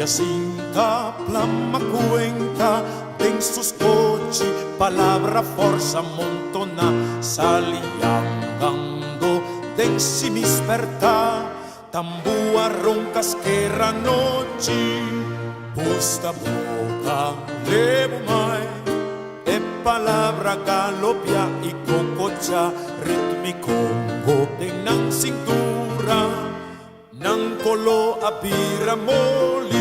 Jacinta plama cuenta den su scochi palabra forza montona sali andando den si misperta tambua ronca skera nochi busta boca lebu mai e palabra galopia y cococha ritmicongo den nan cintura. Nan koló a bira moli.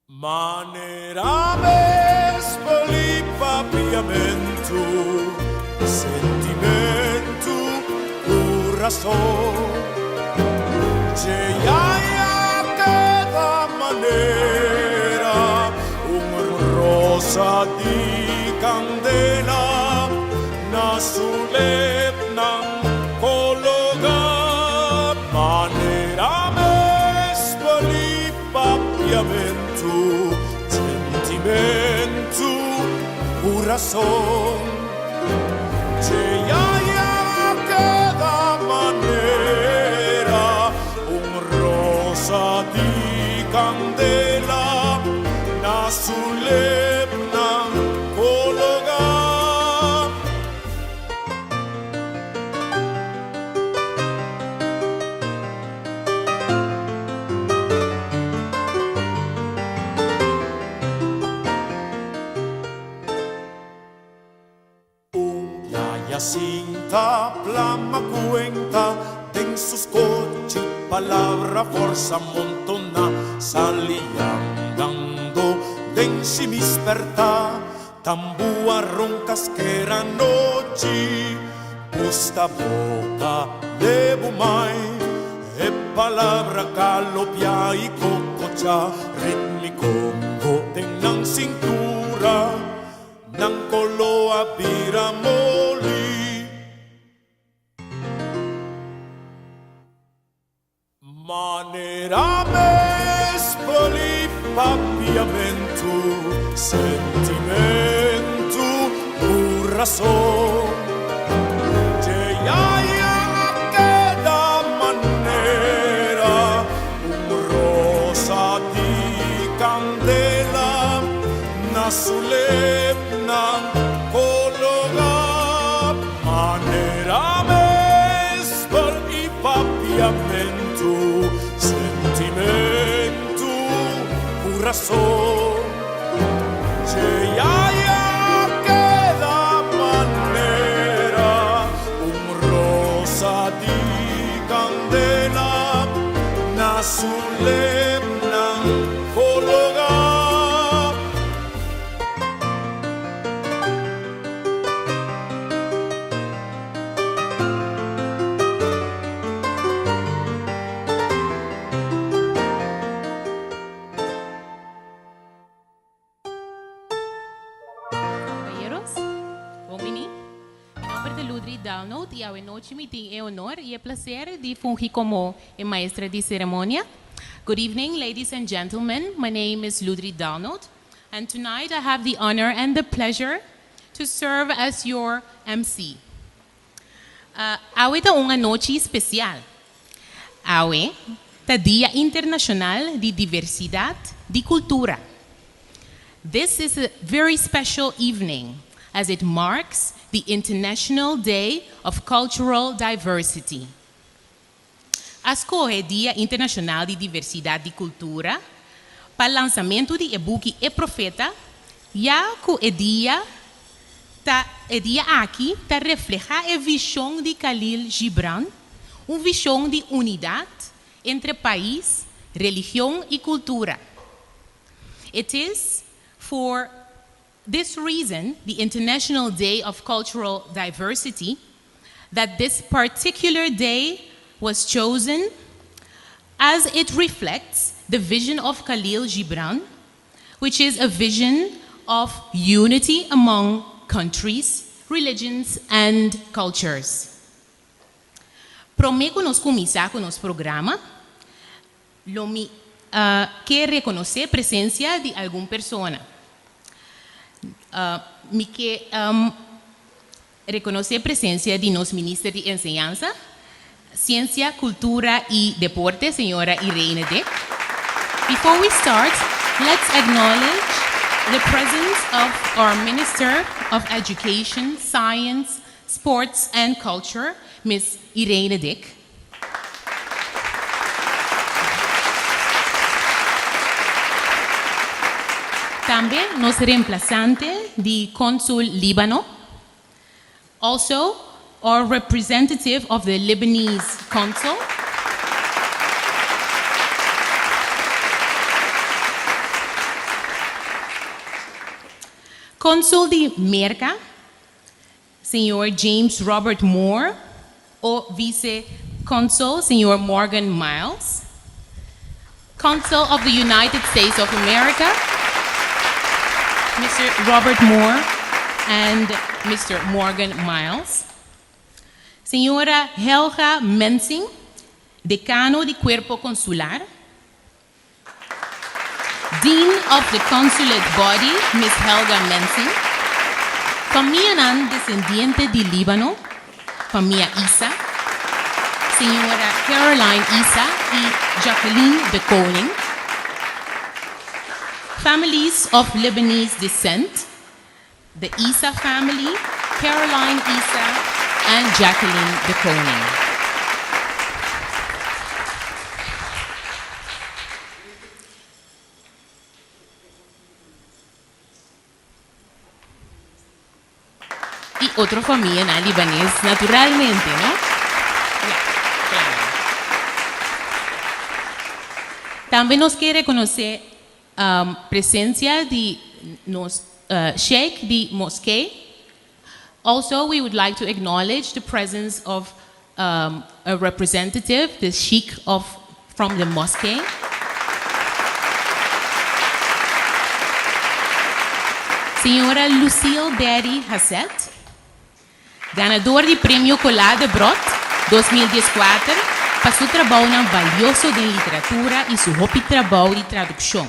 Manera mes poli papiamentu, sentimentu ku rason. Dje yaya keda manera un rosa di kandela. Na su lepnan kologá manera mes bali papiamentu, sentimentu ku rason. Dje yaya keda manera un rosa di kandela na su lepnan kologá. Un yaya sinta plama cuenta den su scochi palabra forsa montona sali andando den si misperta Tambua ronca skera nochi Gusta boca lebu mai E palabra kalopia i kokocha Ritmikongo den nan sintura Nan kolo a bira moli. Manera mes poli papiamentu, sentimentu ku rason. Dje yaya a keda manera un rosa di kandela na su lepnan kologá. Manera mes poli Papiamentu, sentimentu, kurason. Dje yaya keda manera un rosa di kandela na su lepnan kologá. Caballeros, bon bini. Mi nomber ta Ludry Dalnoot y awe nochi mi tin e honor y e placer di fungi como e maestra di ceremonia. Good evening, ladies and gentlemen. My name is Ludry Dalnoot and tonight I have the honor and the pleasure to serve as your MC. Awe ta un anochi special. Awe ta Dia Internacional di Diversidad di Cultura. This is a very special evening as it marks the International Day of Cultural Diversity. A skohe Dia Internashonal di Diversidat di Kultura pa lansamentu di e buki E Profeta ya ku e dia ta e dia aki ta reflehá e vishon di Khalil Gibran, un vishon di unidat entre pais, religion i kultura. It is for this reason, the International Day of Cultural Diversity, that this particular day was chosen as it reflects the vision of Khalil Gibran, which is a vision of unity among countries, religions, and cultures. Promé ku nos kuminsá ku nos programa, lo mi ke rekonosé presensia di algun persona. Mi ke rekonosé presensia di nos Minister di Enseñansa, Siensia, Kultura i Deporte, señora Irene Dick. Before we start, let's acknowledge the presence of our Minister of Education, Science, Sports and Culture, Ms. Irene Dick. Tambe nos remplasante di Konsul Líbano. Also, our representative of the Lebanese Consul. Konsul di Merka, señor James Robert Moore, o Vice Consul, señor Morgan Miles. Consul of the United States of America, Mr. Robert Moore and Mr. Morgan Miles. Señora Helga Mensing, dekano di Kuerpo Konsular. Dean of the Consulate Body, Ms. Helga Mensing. Famianan desendiente di Líbano, famia Isa, señora Caroline Isa i Jacqueline de Koning. Families of Lebanese descent, the Isa family, Caroline Isa and Jacqueline de Koning. I otro famianan libanes naturalmente, no? Ya, claro. Tambe nos ke rekonosé presensia di nos sheik di moskee. Also, we would like to acknowledge the presence of a representative, the sheik of from the mosque. Señora Lucille Berry Hasset, ganador di Premio Colá Debrot 2014 pa su trabounan valioso den literatura i su hopi trabou di tradukshon.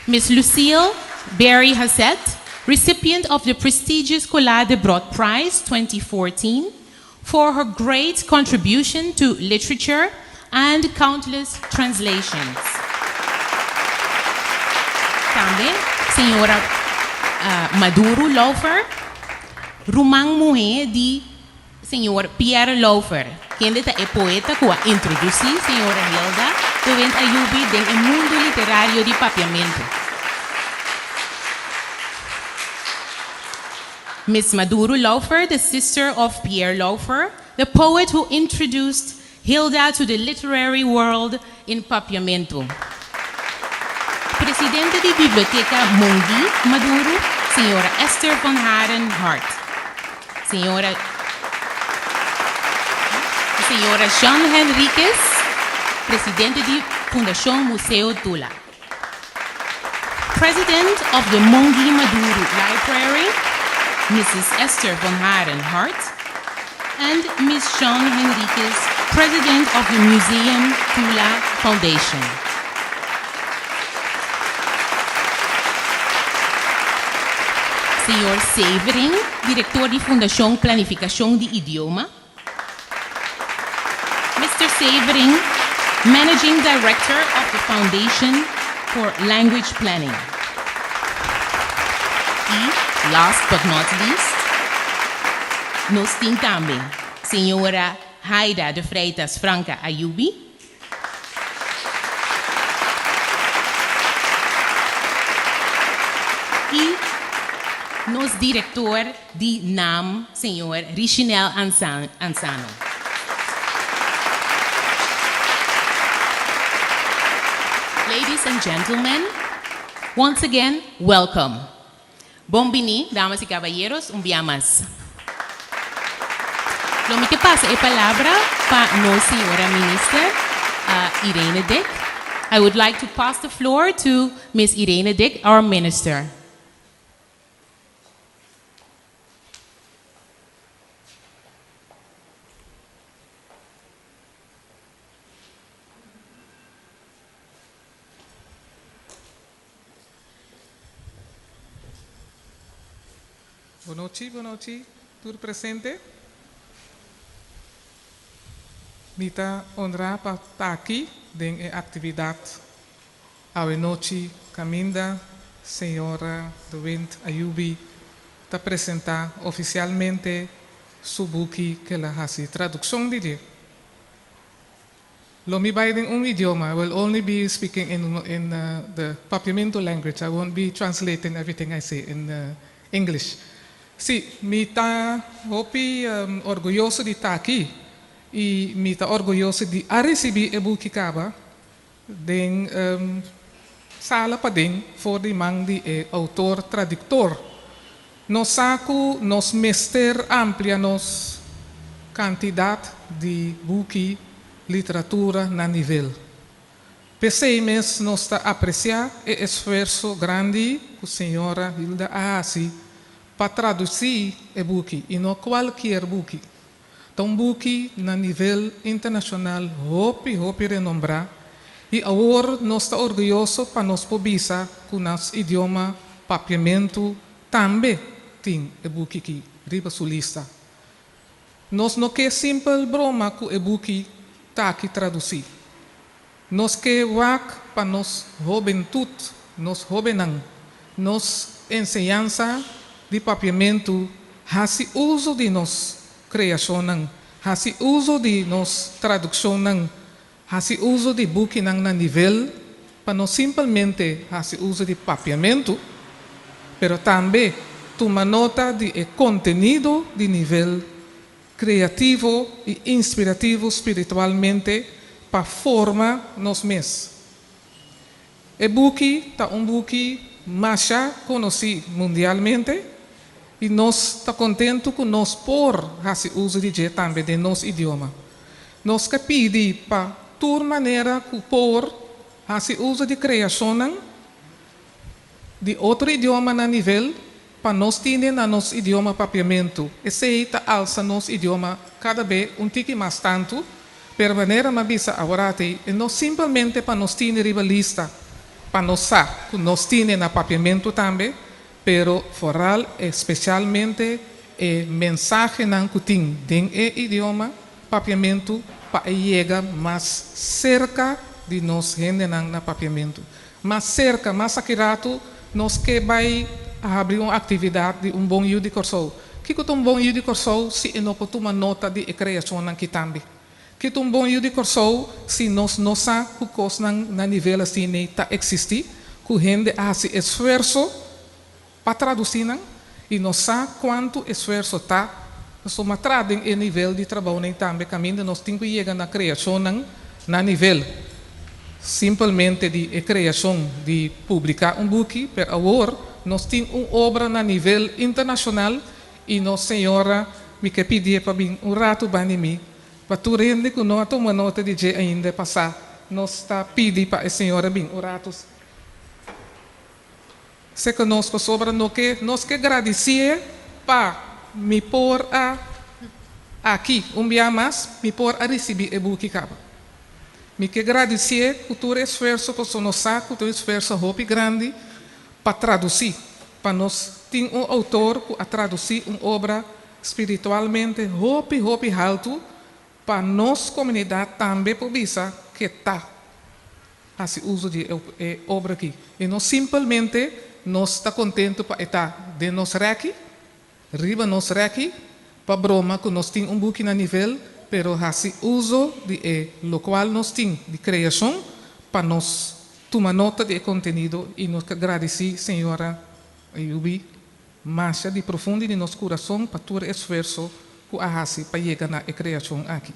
Miss Lucille Berry Hasset, recipient of the prestigious Colá Debrot Prize 2014 for her great contribution to literature and countless translations. Tambe señora Maduro Lauffer, ruman muhé di señor Pierre Lauffer, kende ta e poeta ku a introdusí señora Hilda de Wind Ayubi den e mundu literario di papiamentu. Miss Maduro Lauffer, the sister of Pierre Lauffer, the poet who introduced Hilda to the literary world in Papiamentu. Presidente di Biblioteka Mongui Maduro, señora Esther van Haren Hart. Señora Señora Jean Henriquez, presidente di Fundashon Museo Tula. President of the Mongui Maduro Library, Mrs. Esther van Haren Hart, and Ms. Jean Henriquez, President of the Museum Tula Foundation. Señor Severing, direktor di Fundashon Planifikashon di Idioma. Mister Severing, Managing Director of the Foundation for Language Planning. I, last but not least, nos tin tambe Señora Haida de Freitas Franca Ayubi, I nos direktor di nam, señor Richinel Ansano. Ladies and gentlemen, once again, welcome. Bon bini, damas y caballeros, un bia mas. Lo mi ke pasa e palabra pa nos señora Minister Irene Dick. I would like to pass the floor to Miss Irene Dick, our Minister. Bon nochi, bon nochi, tur presente. Mi ta honrá pa ta aki den e aktividat awe nochi kaminda señora De Windt Ayubi ta presentá ofisialmente su buki ku el a hasi tradukshon di dje. Lo mi bai den un idioma. I will only be speaking in the Papiamento language. I won't be translating everything I say in English. Sí, mi ta hopi orguyoso di ta aki i mi ta orguyoso di a risibí e buki kaba den sala paden for di man di e outor traduktor. Nos sa ku nos mester amplia nos kantidat di buki, literatura na nivel. P'esei mes nos ta apresiá e esfuerso grandi ku señora Hilda a hasi pa tradusí e buki i no kualke buki. Ta un buki na nivel internashonal hopi hopi renombrá i awor nos ta orguyoso pa nos por bisa ku nos idioma Papiamentu tambe tin e buki aki riba su lista. Nos no ke simpel broma ku e buki ta aki tradusí. Nos ke wak pa nos hubentut, nos hóbennan, nos enseñansa di Papiamentu, hasi uso di nos kreashonnan, hasi uso di nos tradukshonnan, hasi uso di bukinan na nivel, pa no simplemente hasi uso di Papiamentu, pero tambe tuma nota di e kontenido di nivel kreativo i inspirativo spiritualmente pa forma nos mes. E buki ta un buki masha konosí mundialmente i nos ta kontentu ku nos por hasi uso di dje tambe den nos idioma. Nos ke pidi pa tur manera ku por hasi uso di kreashon di otro idioma na nivel pa nos tin na nos idioma Papiamentu. Esei ta alsa nos idioma kada bes un tiki mas tantu, pero manera m'a bisa awor e no simplemente pa nos tin riba lista, pa nos sa, ku nos tin na Papiamentu tambe, pero foral espesialmente e mensahenan ku tin den e idioma Papiamentu pa yega mas serka di nos hendenan na Papiamentu. Mas serka, mas akurato, nos ke bai habri un aktividat di un bon yu di Kòrsou. Kiko un bon yu di Kòrsou si e no por tuma nota di e kreashonnan aki tambe? Kiko un bon yu di Kòrsou si nos no sa ku kosnan na nivel asina ta eksistí, ku hende a hasi esfuerso pa tradusí nan i nos sa kuantu esfuerso ta suma den e nivel di trabou tambe kaminda nos tin ku yega na kreashon na nivel simplemente di kreashon di publiká un buki, pero awor nos tin un obra na nivel internashonal i nos señora mi ke pidi pa bin un ratu band'i mi pa tur hende ku no a tuma nota di dje ainda pasa nos ta pidi pa e señora bin un ratu serka nos pasobra no ke nos ke gradisí pa mi por a aki un bia mas mi por a risibí e buki kaba. Mi ke gradisí ku tur esfuerso ku nos sa ku tur esfuerso hopi grandi pa tradusí, pa nos tin un outor ku a tradusí un obra spiritualmente hopi hopi altu pa nos komunidat tambe por bisa ku ta hasi uso di e obra aki. I no simplemente nos ta kontentu pa ta den nos rèki, riba nos rèki, pa broma ku nos tin un buki na nivel, pero hasi uso di e lokual nos tin di kreashon pa nos tuma nota di kontenido i nos gradisí señora Ayubi masha di profundo di nos kurason pa tur esfuerso ku a hasi pa yega na e kreashon aki.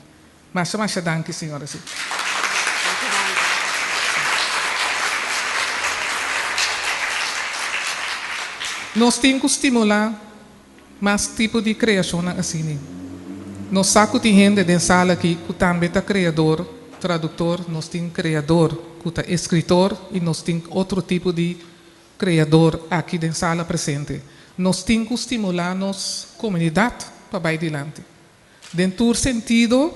Masha masha danki, señora. Sí. Danki, danki. Nos tin ku stimulá mas tipo di kreashon asina. Nos sa ku tin hende den sala aki ku tambe ta kreador, traduktor, nos tin kreador, ku ta eskritor i nos tin otro tipo di kreador aki den sala presente. Nos tin ku stimulá nos komunidat pa bai dilanti. Den tur sentido,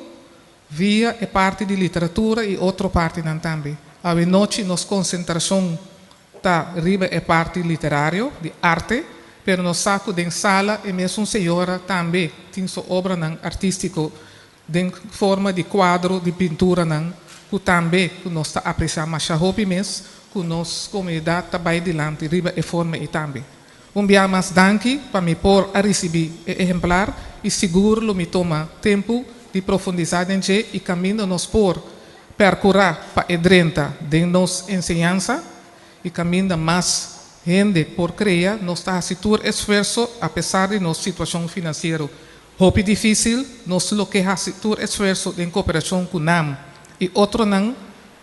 via e parti di literatura i otro partinan tambe. Awe nochi nos konsentrashon ta riba e parti literario, di arte, pero nos sa ku den sala e mesun señora tambe tin su obranan artístiko. den forma di kuadro di pinturanan ku tambe ku nos ta apresiá masha hopi mes ku nos komunidat ta bai dilanti riba e forma ei tambe. Un bia mas danki pa mi por a risibí e ehemplar i sigur lo mi tuma tempu di profundisá den dje i kaminda nos por perkurá pa e drenta den nos enseñansa i kaminda mas hende por krea nos ta hasi tur esfuerso apesar di nos situashon finansiero hopi difísil nos lo ke hasi tur esfuerso den koperashon ku nam i otronan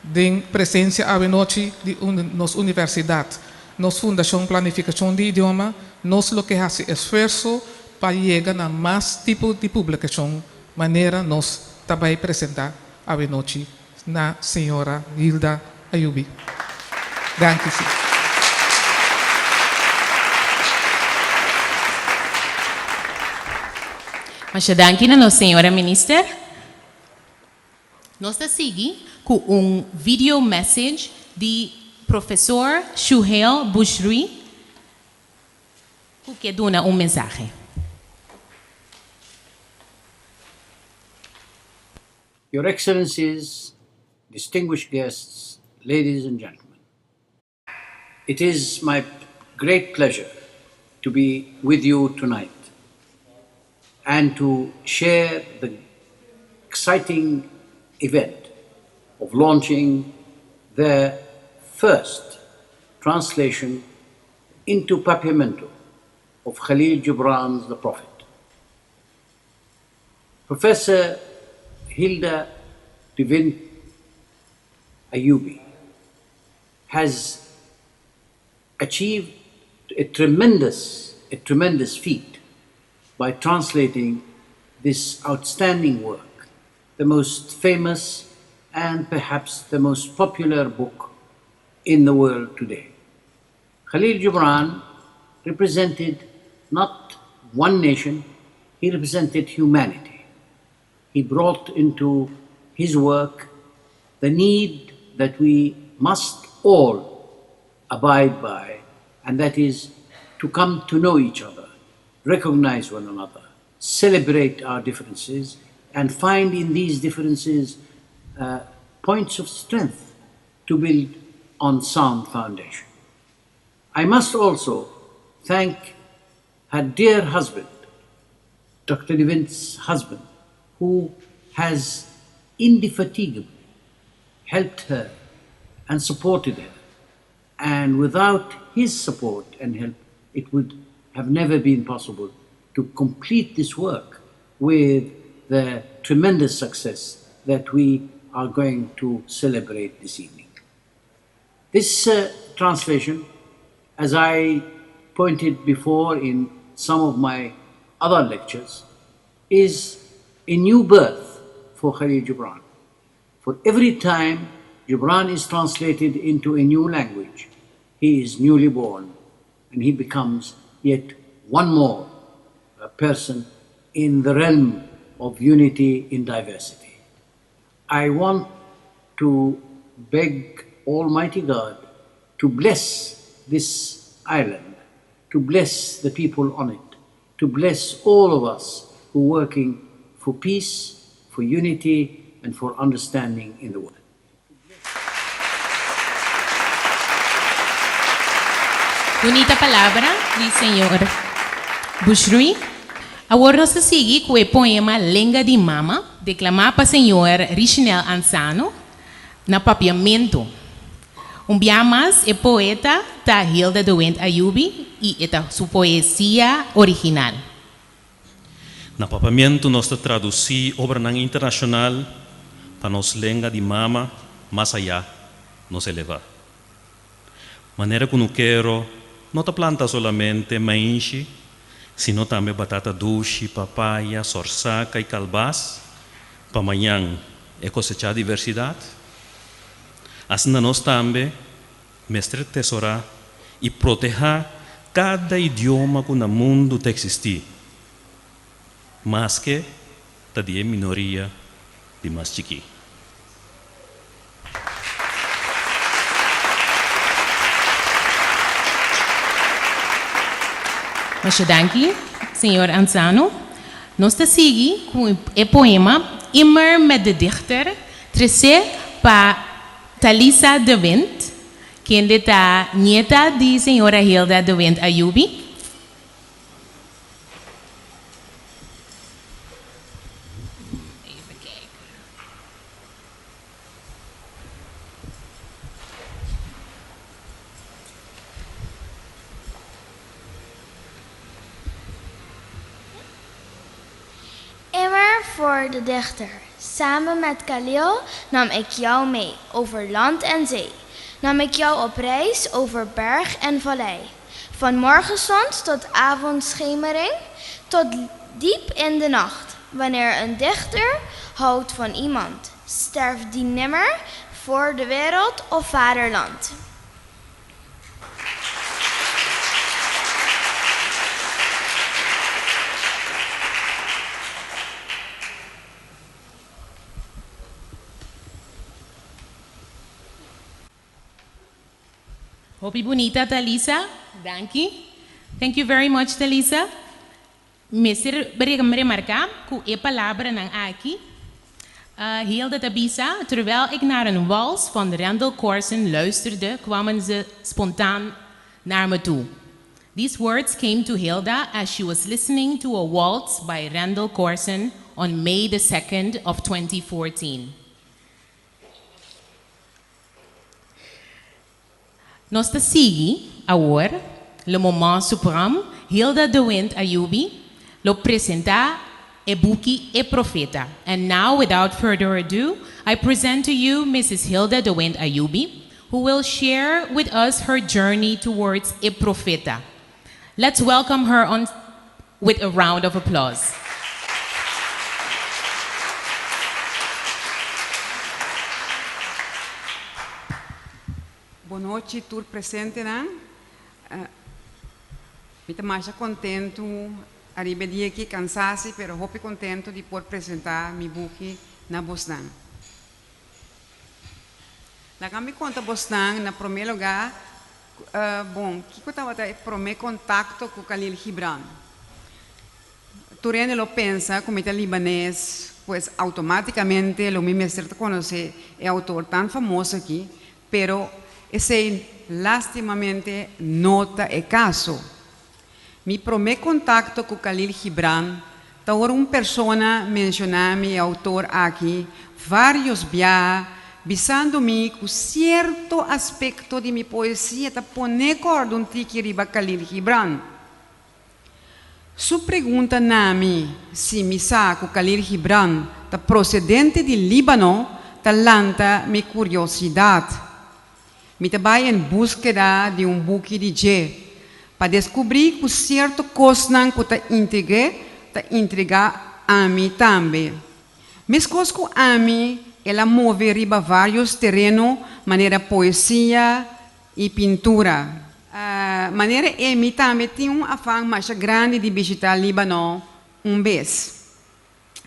Den presensia awenochi di nos universidat, nos Fundashon Planifikashon di Idioma, nos lo ke hasi esfuerso pa yega na mas tipo di publikashon manera nos ta bai presentá awenochi na señora Hilda Ayubi. Danki si. Masha danki na nos señora Minister. Nos ta sigui ku un video message di Profesor Shuhail Bushrui ku ke duna un mensahe. Your Excellencies, distinguished guests, ladies and gentlemen. It is my great pleasure to be with you tonight and to share the exciting event of launching the first translation into Papiamento of Khalil Gibran's The Prophet. Professor Hilda de Windt Ayubi has achieved a tremendous, a tremendous feat by translating this outstanding work, the most famous and perhaps the most popular book in the world today. Khalil Gibran represented not one nation, he represented humanity. He brought into his work the need that we must all abide by, and that is to come to know each other, recognize one another, celebrate our differences, and find in these differences uh, points of strength to build on sound foundation. I must also thank her dear husband, Dr. de Windt's husband, who has indefatigably helped her and supported her. And without his support and help, it would have never been possible to complete this work with the tremendous success that we are going to celebrate this evening. This uh, translation, as I pointed before in some of my other lectures, is a new birth for Khalil Gibran. For every time Gibran is translated into a new language, he is newly born and he becomes yet one more uh, person in the realm of unity in diversity. I want to beg Almighty God to bless this island, to bless the people on it, to bless all of us who are working for peace, for unity, and for understanding in the world. Bunita palabra di señor Bushrui. Awor nos ta sigui ku e poema Lenga di Mama, deklamá pa señor Richinel Ansano na Papiamentu. Un bia mas e poeta ta Hilda de Windt Ayubi i e ta su poesia original. Na Papiamentu nos ta tradusí obranan internashonal pa nos lenga di mama mas ayá nos elevá. Manera kunukero no ta planta solamente mainshi, sino tambe batata dushi, papaya, sorsaka i kalbas pa mañan e kosechá diversidat. Asina nos tambe mester tesorá i protehá kada idioma ku na mundu ta eksistí, maske ta di e minoria di mas chikí. Masha danki, señor Ansano. Nos ta sigui ku e poema. Immer met de Dichter, trese pa Talisa de Wind, kende ta nieta di señora Hilda de Wind Ayubi. Even kijken. Immer voor de dichter. Samen met Khalil nam ik jou mee over land en zee. Nam ik jou op reis over berg en vallei. Van morgenstond tot avondschemering, tot diep in de nacht. Wanneer een dichter houdt van iemand, sterft die nimmer voor de wereld of vaderland. Hopi bunita, Talisa. Danki. Thank you very much, Talisa. Mester remarká ku e palabranan aki. Hilda ta bisa, Terwijl ik naar een wals van Randall Corsen luisterde, kwamen ze spontaan naar me toe. These words came to Hilda as she was listening to a waltz by Randall Corsen on May the 2nd of 2014. Nos ta sigui awor, Le Moment Supreme, Hilda de Windt Ayubi lo presentá e buki E Profeta. And now, without further ado, I present to you Mrs. Hilda de Windt Ayubi, who will share with us her journey towards E Profeta. Let's welcome her on with a round of applause. Bon nochi tur presentenan. Mi ta masha kontentu ariba e dia aki, kansá si, pero hopi kontentu di por presentá mi buki na bosnan. Laga mi konta bosnan na promé lugá, bon, kiko tabata e promé kontakto ku Khalil Gibran. Tur hende lo pensa ku mi ta libanes, pues outomátikamente lo mi mester ta konosé e outor tan famoso aki, pero esei lástimamente no ta e kaso. Mi promé kontakto ku Khalil Gibran ta ora un persona menshoná mi e outor aki vários biaha bisando mi ku sierto aspekto di mi poesia ta pone kòrda un tiki riba Khalil Gibran. Su pregunta na mi si mi sa ku Khalil Gibran ta prosedente di Líbano ta lanta mi kuriosidat. Mi ta bai en búskeda di un buki di dje pa deskubrí ku sierto kosnan ku ta intrig'é ta intrigá ami tambe. Meskos ku ami, el a move riba vários tereno manera poesia i pintura. Manera e mi tambe tin un afan masha grandi di bishitá Líbano un bes.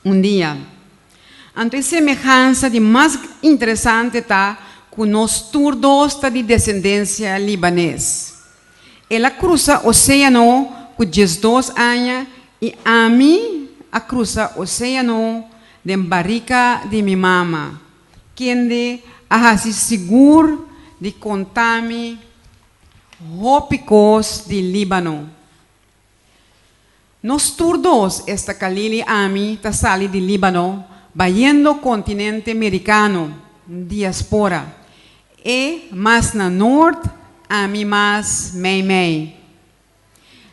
Un dia. Anto e semehansa di mas interesante ta ku nos tur dos ta di desendensia libanes. El a krusa oséano ku diesdos aña i ami a krusa oséano den barika di mi mama, kende a hasi sigur di konta mi hopi kos di Líbano. Nos tur dos, esta Khalil i ami, ta sali di Líbano bayendo kontinente merikano, diaspora. E mas na nort, ami mas meimei.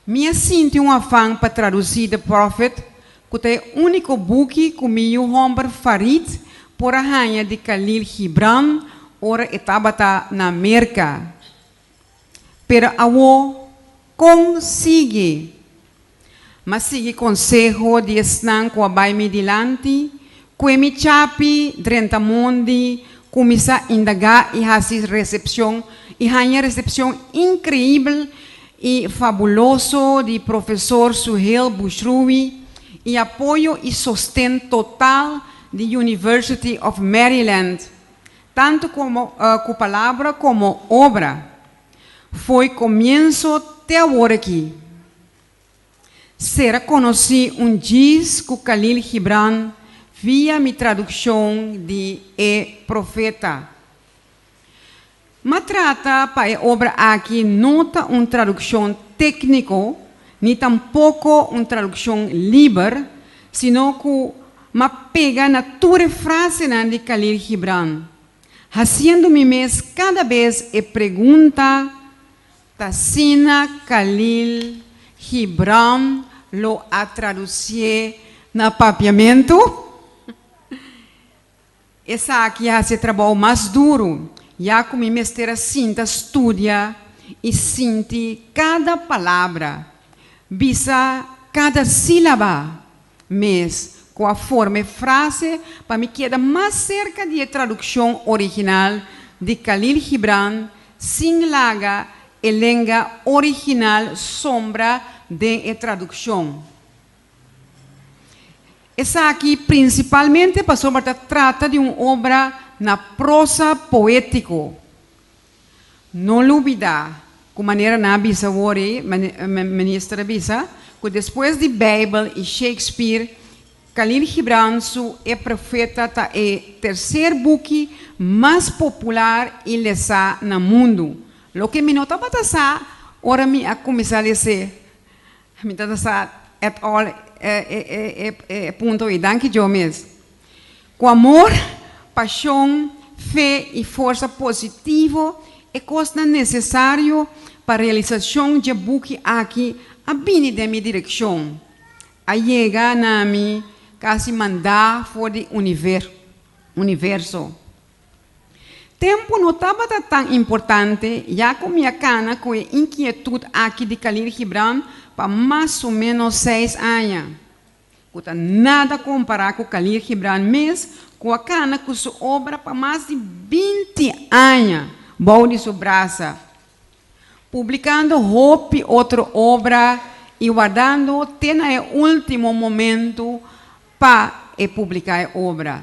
Mi a sinti un afan pa tradusí The Prophet, ku ta e úniko buki ku mi yu hòmber Farid por a haña di Khalil Gibran ora e tabata na Merka. Pero awo kon sigui? M'a sigui konseho di esnan ku a bai mi dilanti, ku e mi chapi drenta mondi, kuminsá indagá i hasi resepshon i haña resepshon inkreibel i fabuloso di Profesor Suhail Bushrui i apoyo i sosten total di University of Maryland. Tantu komo ku palabra komo obra, fo'i komienso te awor aki. Sera konosí un djis ku Khalil Gibran, via mi tradukshon di E Profeta. M'a trata pa e obra aki no ta un tradukshon tékniko ni tampoko un tradukshon liber, sino ku m'a pega na tur e frasenan di Khalil Gibran, hasiendo mi mes kada bes e pregunta, T'asina Khalil Gibran lo a tradusié na papiamentu? Esaki a hasi e trabou mas duru, ya ku mi mester a sinta studia i sinti kada palabra, bisa kada sílaba mes ku a forma e frase pa mi keda mas serka di e tradukshon original di Khalil Gibran sin laga e lenga original sombra den e tradukshon. Esaki prinsipalmente pasobra ta trata di un obra na prosa poétiko. No lubidá ku manera nan a bisa awor ei, minister a bisa, ku despues di Beibel i Shakespeare, Khalil Gibran su E Profeta ta e terser buki mas popular i lesá na mundu. Loke mi no tabata sa ora mi a kuminsá les'é. Mi ta sa at all e e punto ei. Danki Joe mes. Ku amor, pashon, fe i forsa positivo e kosnan nesesario pa realisashon dje buki aki a bini den mi direkshon. A yega na mi kasi mandá for di universo. Tempu no tabata tan importante ya ku mi a kana ku e inkietut aki di Khalil Gibran pa mas o ménos seis aña, ku ta nada kompará ku Khalil Gibran mes ku a kana ku su obra pa mas di 20 aña bou di su brasa, publikando hopi otro obra i wardando te na e último momentu pa e publiká e obra.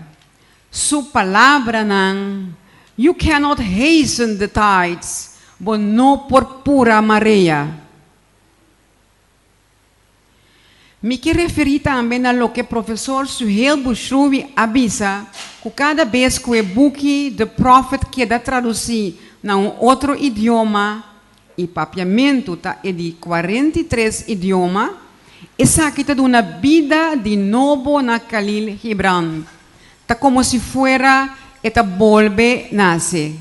Su palabranan, You cannot hasten the tides, bo no por pura marea. Mi ke referí tambe na loke Profesor Suhail Bushruwi a bisa ku kada bes ku e buki The Prophet keda tradusí na un otro idioma, i papiamentu ta e di 43 idioma, esaki ta duna bida di nobo na Khalil Gibran. Ta komo si fuera e ta bolbe nase.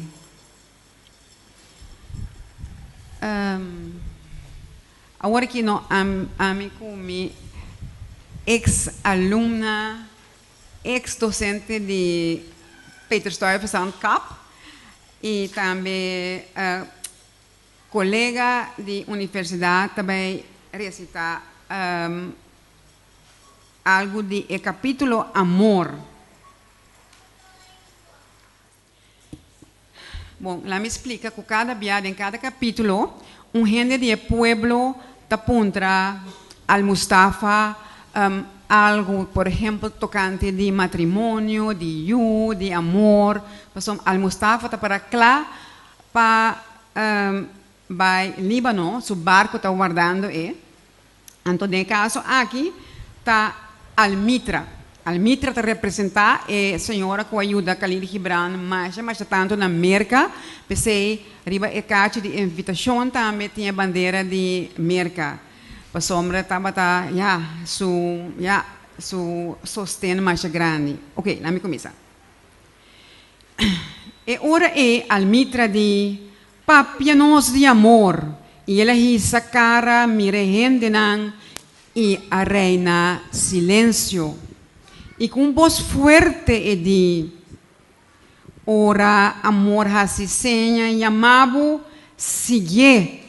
Awor aki no ami ku mi eks alumna, eks dosente di Peter Stuyvesant Kap i tambe kolega di universidat ta bai resitá algu di e kapítulo Amor. Bon, laat mi splika ku kada bia den kada kapítulo un hende di e pueblo ta puntra Al Mustafa algu, por ehempel tokante di matrimonio, di yu, di amor. Pasobra Al Mustafa ta para kla pa bai Líbano, su barku ta wardando e. Anto den e kaso aki ta Almitra. Almitra ta representá e señora ku a yuda Khalil Gibran masha masha tantu na Merka. P'esei riba e kachi di invitashon tambe tin e bandera di Merka. Pasobra tabata ya su ya su sosten masha grandi. Oke, laat mi kuminsá. E ora ei Almitra di, Papia nos di amor! I el a hisa kara mira e hendenan i a reina silensio. I ku un bos fuerte e di, Ora amor hasi seña i yama bo, siguié!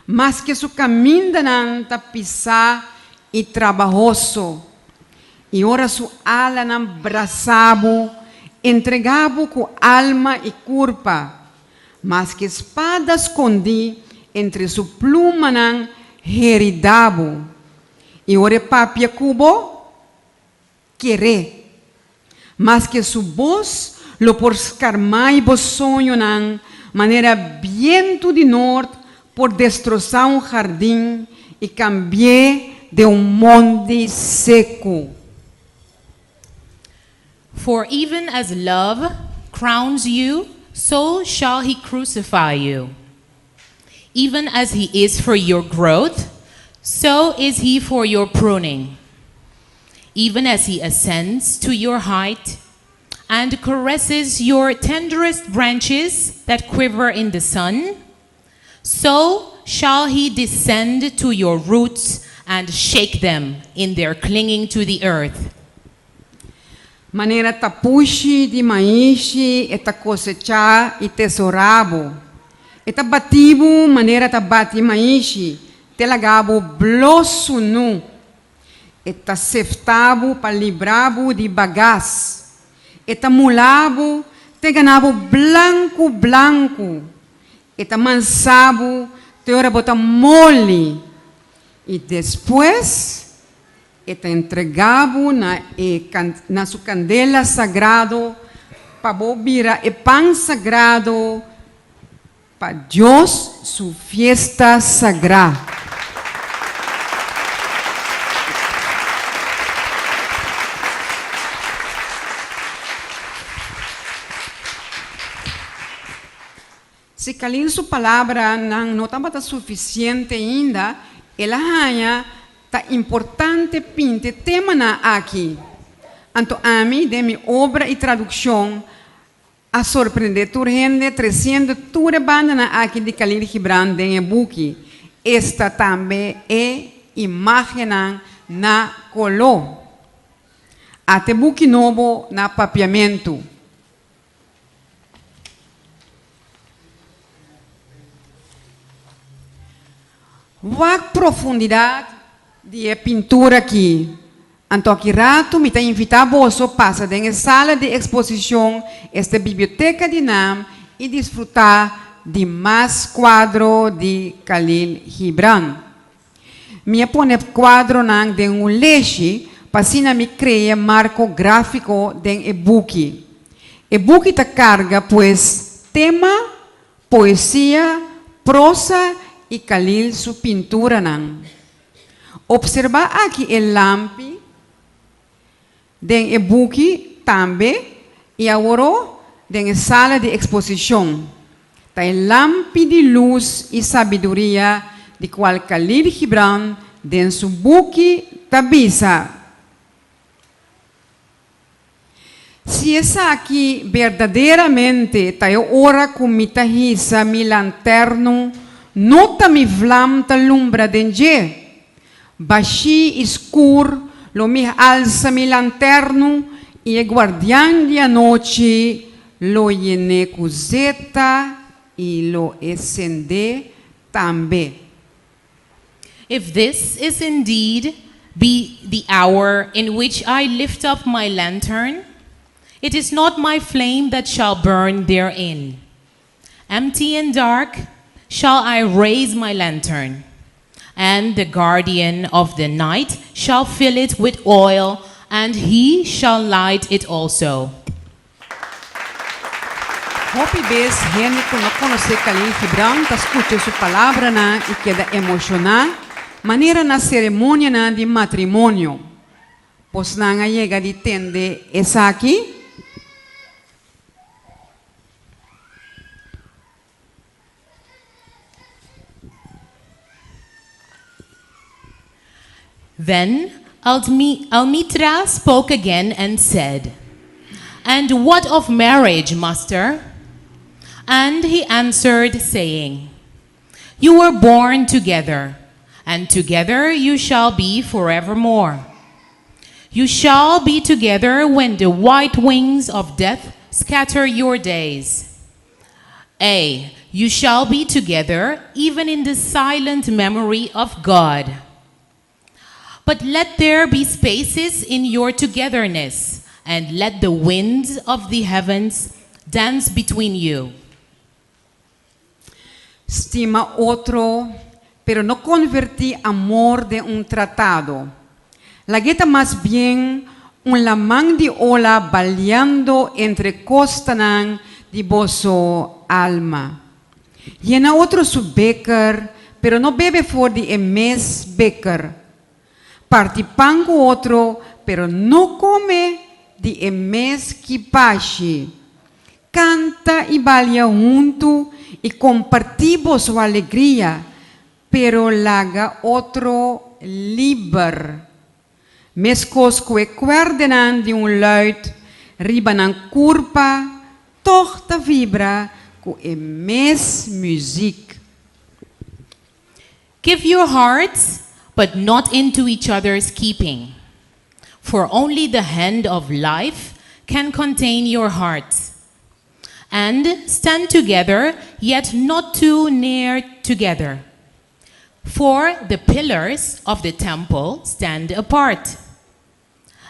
Maske su kamindanan ta pisá i trabahoso, i ora su alanan brasá bo, entregá bo ku alma i kurpa, maske spada skondí entre su plumanan heridá bo, i ora e papia ku bo, Keré. Maske su bos lo por skarmai bo soñonan manera bientu di nort por destrosá un hardin i kambi'é den un mondi seku. For even as love crowns you, so shall he crucify you. Even as he is for your growth, so is he for your pruning. Even as he ascends to your height and caresses your tenderest branches that quiver in the sun, so shall he descend to your roots and shake them in their clinging to the earth. Manera tapushi di maishi e ta kosechá i tesorá bo. E ta bati bo manera ta bati maishi, te laga bo blo sunú. E ta sefta bo pa libra bo di bagas. E ta mula bo te gana bo blanku blanku. E ta mansa bo te ora bo ta moli. I despues E ta entregá bo na e na su kandela sagrado pa bo bira e pan sagrado pa Dios su fiesta sagrá. Si Kalil su palabranan no tabata sufisiente ainda, el a haña ta importante pinta e temanan aki. Anto ami, den mi obra i tradukshon, a sorprendé tur hende tresiendo tur e bandanan aki di Kalil Gibran den e buki, esta tambe e imágennan na koló. Ata e buki nobo na papiamentu. Wak profundidat di e pintura aki. Anto aki ratu mi ta invitá boso pasa den e sala di eksposishon, esta biblioteka di nam, i disfrutá di mas kuadro di Khalil Gibran. Mi a pone kuadronan den un leshi pa asina mi krea marko gráfiko den e buki. E buki ta karga pues tema, poesia, prosa i Khalil su pinturanan. Opserbá aki e lampi den e buki tambe i aworó den e sala di eksposishon. Ta e lampi di lus i sabiduria di kual Khalil Gibran den su buki ta bisa, Si esaki berdaderamente ta e ora ku mi ta hisa mi lanternu, no ta mi vlam ta lumbra den dje. Bashí i skur lo mi alsa mi lanternu i e guardian di anochi lo yen'é ku zeta i lo e send'é tambe. If this is indeed be the hour in which I lift up my lantern, it is not my flame that shall burn therein. Empty and dark shall I raise my lantern, and the guardian of the night shall fill it with oil, and he shall light it also. Hopi bes hende ku no konosé Khalil Gibran ta skucha su palabranan i keda emoshoná, manera na seremonianan di matrimonio. Bosnan a yega di tende esaki? Then Almitra spoke again and said, And what of marriage, master? And he answered, saying, You were born together, and together you shall be forevermore. You shall be together when the white wings of death scatter your days. A, you shall be together even in the silent memory of God. But let there be spaces in your togetherness, and let the winds of the heavens dance between you. Stima otro, pero no konvertí amor den un tratado. Lag'é ta mas bien un laman di ola baliando entre kostanan di boso alma. Yena otro su beker, pero no bebe for di e mes beker. Parti pan ku otro, pero no kome di e mes kipashi. Kanta i balia huntu i kompartí boso alegria, pero laga otro liber. Meskos ku e kuèrdenan di un luit riba nan kurpa tòg ta vibra ku e mes muzik. Give your hearts, but not into each other's keeping. For only the hand of life can contain your hearts. And stand together, yet not too near together. For the pillars of the temple stand apart.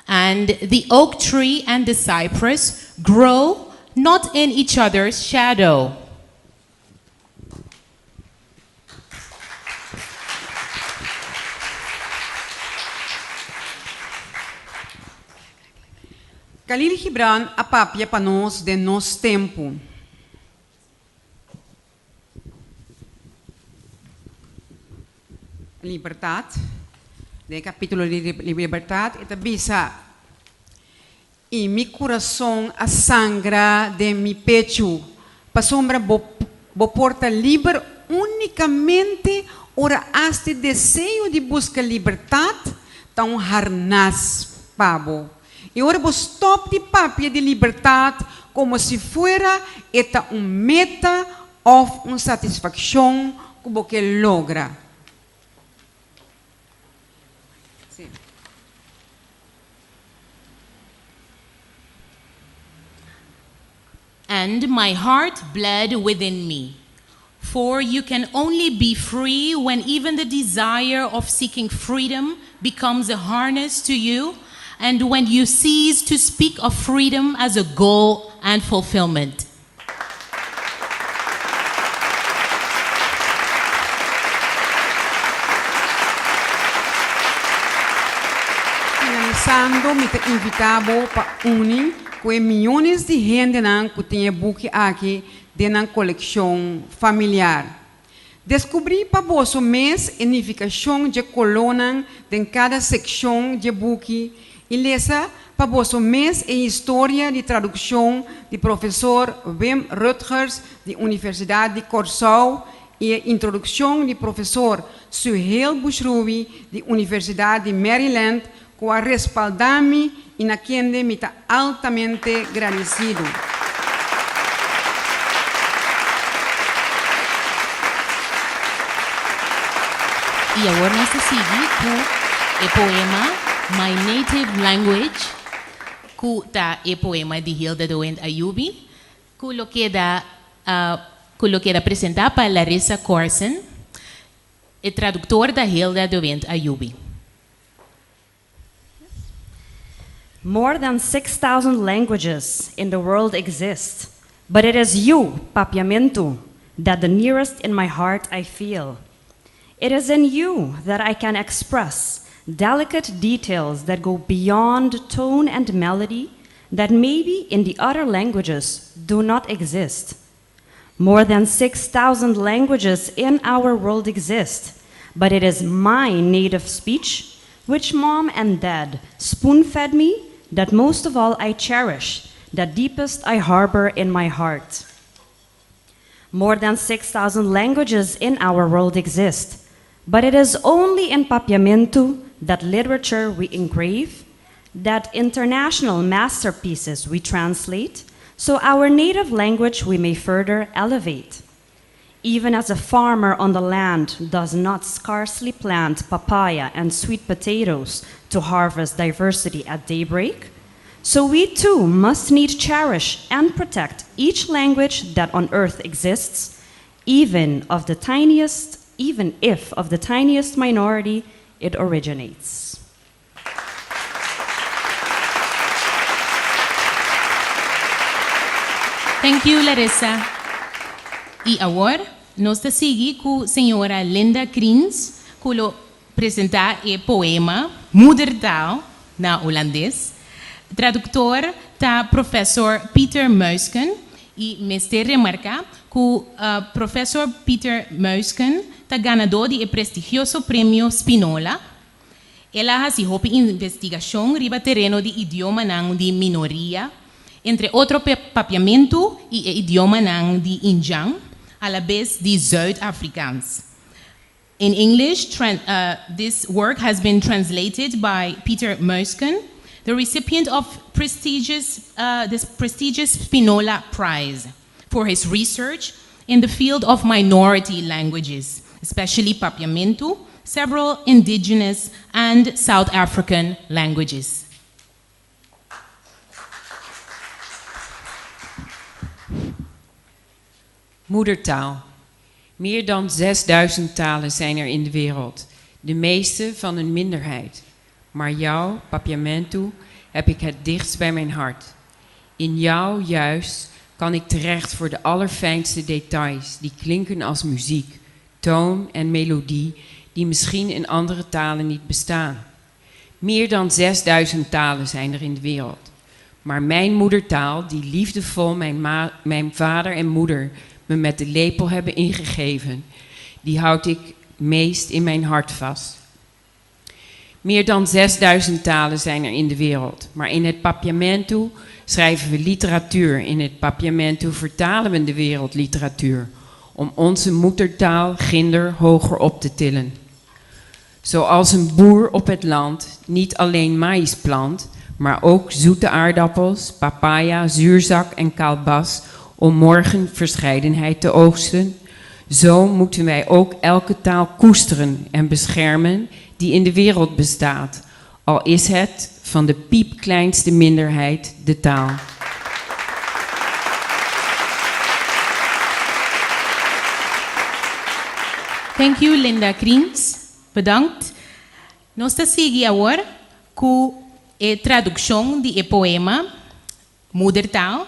And the oak tree and the cypress grow not in each other's shadow. Khalil Gibran a papia pa nos den nos tempu. Libertat, den e kapítulo di libertat e ta bisa, I mi kurason a sangra den mi pechu, pasobra bo bo por ta liber únikamente ora asta e deseo di buska libertat ta un harnas pa bo. I ora bo stòp di papia di libertat komo si fuera e ta un meta òf un satisfakshon ku bo ke logra. Sí. And my heart bled within me. For you can only be free when even the desire of seeking freedom becomes a harness to you, and when you cease to speak of freedom as a goal and fulfillment. Finalisando, mi ta invitá bo pa uni ku e miónes di hendenan ku tin e buki aki den nan kolekshon familiar. Deskubrí pa boso mes e nifikashon dje kolónan den kada sekshon dje buki i lesa pa boso mes e historia di tradukshon di profesor Wim Rutgers di Universidat di Kòrsou i e introdukshon di profesor Suheil Bushruwi di Universidat di Maryland ku a respaldá mi i na kende mi ta altamente gradesido. I awor nos ta sigui ku e poema My Native Language, ku ta e poema di Hilda de Windt Ayubi, ku lo keda ku lo keda presentá pa Larissa Corsen. E traduktor ta Hilda de Windt Ayubi. More than 6,000 languages in the world exist, but it is you, Papiamentu, that the nearest in my heart I feel. It is in you that I can express delicate details that go beyond tone and melody that maybe in the other languages do not exist. More than 6,000 languages in our world exist, but it is my native speech, which mom and dad spoon fed me, that most of all I cherish, that deepest I harbor in my heart. More than 6,000 languages in our world exist, but it is only in Papiamentu that literature we engrave, that international masterpieces we translate, so our native language we may further elevate. Even as a farmer on the land does not scarcely plant papaya and sweet potatoes to harvest diversity at daybreak, so we too must need cherish and protect each language that on earth exists, even of the tiniest, even if of the tiniest minority it originates. Thank you, Larissa. I awor nos ta sigui ku señora Linda Kriens ku lo presentá e poema Moedertaal na hulandes. Traduktor ta profesor Peter Muysken i mester remarká ku profesor Peter Muysken ta ganadó di e prestigioso premio Spinola. El a hasi hopi investigashon riba tereno di idiomanan di minoria, entre otro papiamentu i e idiomanan di indjan, a la bes di Zuid-Afrikaans. In English, this work has been translated by Peter Muysken, the recipient of this prestigious Spinola Prize for his research in the field of minority languages, especially Papiamento, several indigenous and South African languages. Moedertaal. Meer dan 6000 talen zijn er in de wereld, de meeste van een minderheid. Maar jou, Papiamentu, heb ik het dichtst bij mijn hart. In jou juist kan ik terecht voor de allerfijnste details die klinken als muziek, toon en melodie die misschien in andere talen niet bestaan. Meer dan 6000 talen zijn er in de wereld. Maar mijn moedertaal, die liefdevol mijn vader en moeder me met de lepel hebben ingegeven, die houd ik meest in mijn hart vast. Meer dan 6000 talen zijn er in de wereld, maar in het Papiamentu schrijven we literatuur. In het Papiamentu vertalen we de wereldliteratuur om onze moedertaal ginder hoger op te tillen. Zoals een boer op het land niet alleen maïs plant, maar ook zoete aardappels, papaya, zuurzak en kalbas om morgen verscheidenheid te oogsten. Zo moeten wij ook elke taal koesteren en beschermen die in de wereld bestaat, al is het van de piepkleinste minderheid de taal. Thank you, Linda Kriens. Bedankt. Nos ta sigui awor ku e tradukshon di e poema Moedertaal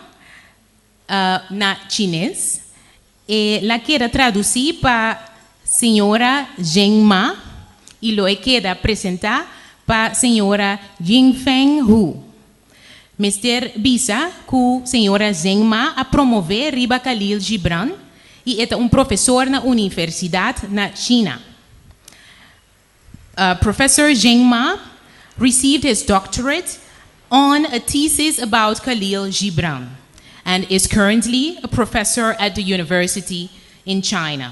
na chines. El a keda tradusí pa señora Zheng Ma i lo e keda presentá pa señora Yingfeng Hu. Mester bisa ku señora Zheng Ma a promové riba Khalil Gibran i e ta un profesor na universidat na China. Professor Zheng Ma received his doctorate on a thesis about Khalil Gibran and is currently a professor at the university in China.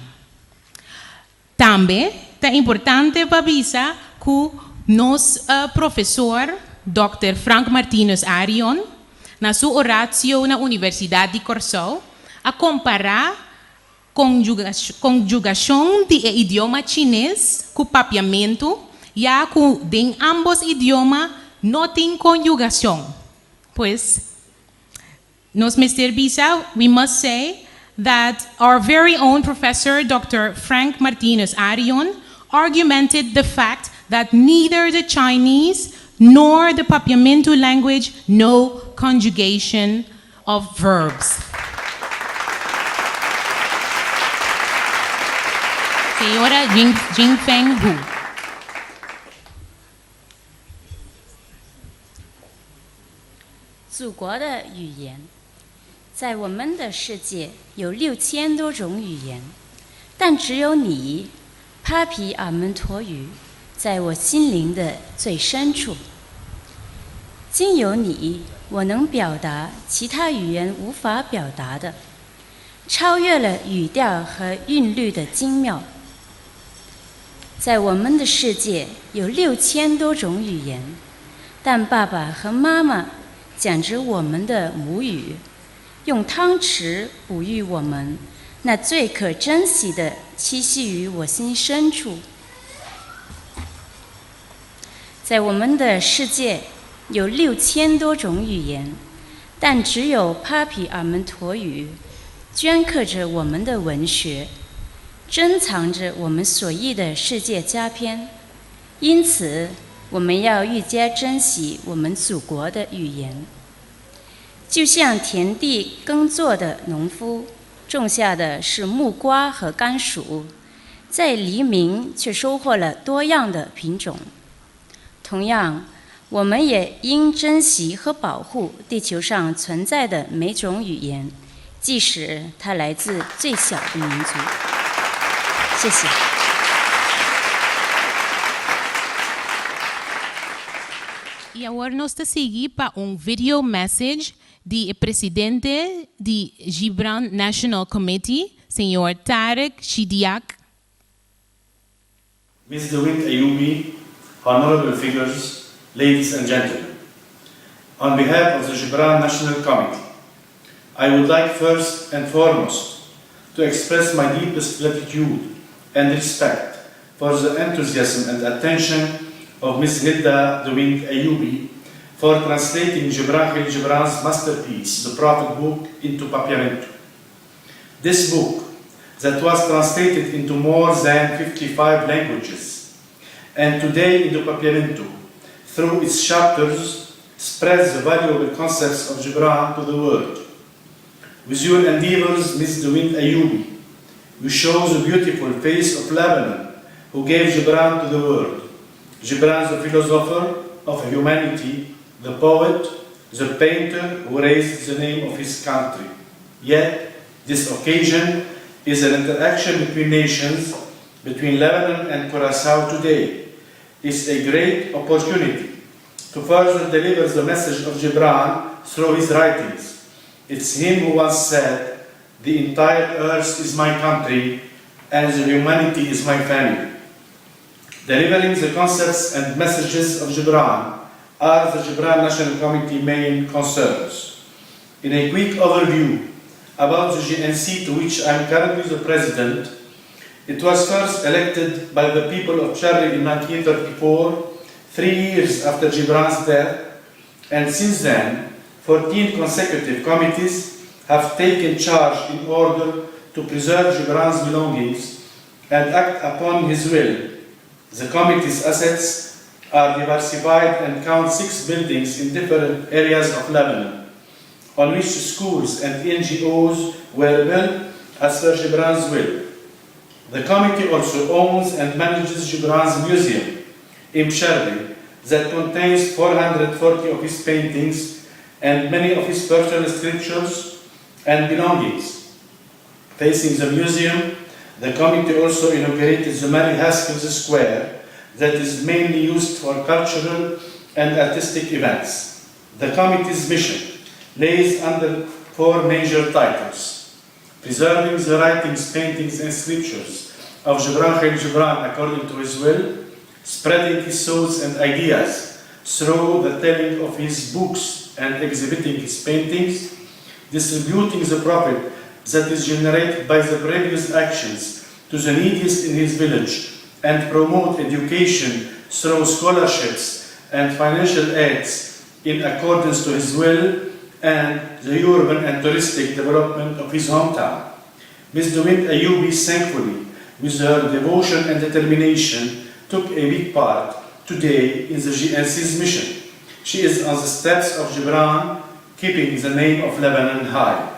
Tambe ta importante pa bisa ku nos profesor Dòkter Frank Martinus Arion na su oratio na Universidat di Kòrsou a kompará konjugashon di e idioma chines ku papiamentu ya ku den ámbos idioma no tin konjugashon. Pues, nos mester bisa, we must say, that our very own professor Dr. Frank Martinus Arion argumented the fact that neither the Chinese nor the Papiamentu language know conjugation of verbs. Señora Jing, Jingfeng Hu. 祖国的语言，在我们的世界有6000多种语言，但只有你，帕皮阿门陀语，在我心灵的最深处。经由你，我能表达其他语言无法表达的，超越了语调和韵律的精妙。在我们的世界有6000多种语言，但爸爸和妈妈讲着我们的母语，用汤匙哺育我们，那最可珍惜的栖息于我心深处。在我们的世界有6000多种语言，但只有帕皮阿门陀语镌刻着我们的文学，珍藏着我们所译的世界佳篇。因此，我们要愈加珍惜我们祖国的语言。就像田地耕作的农夫种下的是木瓜和甘薯，在黎明却收获了多样的品种。同样，我们也应珍惜和保护地球上存在的每种语言，即使它来自最小的民族。谢谢。I awor nos ta sigui pa un video message di e presidente di Gibran National Committee, señor Tarek Shidiak. Ms. De Windt Ayoubi, honorable figures, ladies and gentlemen. On behalf of the Gibran National Committee, I would like first and foremost to express my deepest gratitude and respect for the enthusiasm and attention of Ms. Hilda de Windt Ayoubi for translating Gibran Khalil Gibran's masterpiece, The Prophet Book, into Papiamento. This book, that was translated into more than 55 languages, and today into Papiamento, through its chapters, spreads the valuable concepts of Gibran to the world. With your endeavors, Ms. De Windt Ayoubi, you show the beautiful face of Lebanon, who gave Gibran to the world. Gibran, the philosopher of humanity, the poet, the painter who raised the name of his country. Yet, this occasion is an interaction between nations, between Lebanon and Curacao today. It's a great opportunity to further deliver the message of Gibran through his writings. It's him who once said, The entire earth is my country, and the humanity is my family. Delivering the concepts and messages of Gibran are the Gibran National Committee main concerns. In a quick overview about the GNC to which I am currently the president, it was first elected by the people of Bsharri in 1934, 3 years after Gibran's death, and since then, 14 consecutive committees have taken charge in order to preserve Gibran's belongings and act upon his will. The committee's assets are diversified and count 6 buildings in different areas of Lebanon, on which schools and NGOs were built as per Gibran's will. The committee also owns and manages Gibran's museum in Bsharri that contains 440 of his paintings and many of his personal scriptures and belongings. Facing the museum, the committee also inaugurated the Mary Haskins Square that is mainly used for cultural and artistic events. The committee's mission lays under 4 major titles: preserving the writings, paintings, and scriptures of Gibran Khalil Gibran according to his will, spreading his thoughts and ideas through the telling of his books and exhibiting his paintings, distributing the profit that is generated by the previous actions to the neediest in his village, and promote education through scholarships and financial aids in accordance to his will, and the urban and touristic development of his hometown. Ms. De Windt Ayoubi, thankfully, with her devotion and determination, took a big part today in the GNC's mission. She is on the steps of Gibran, keeping the name of Lebanon high.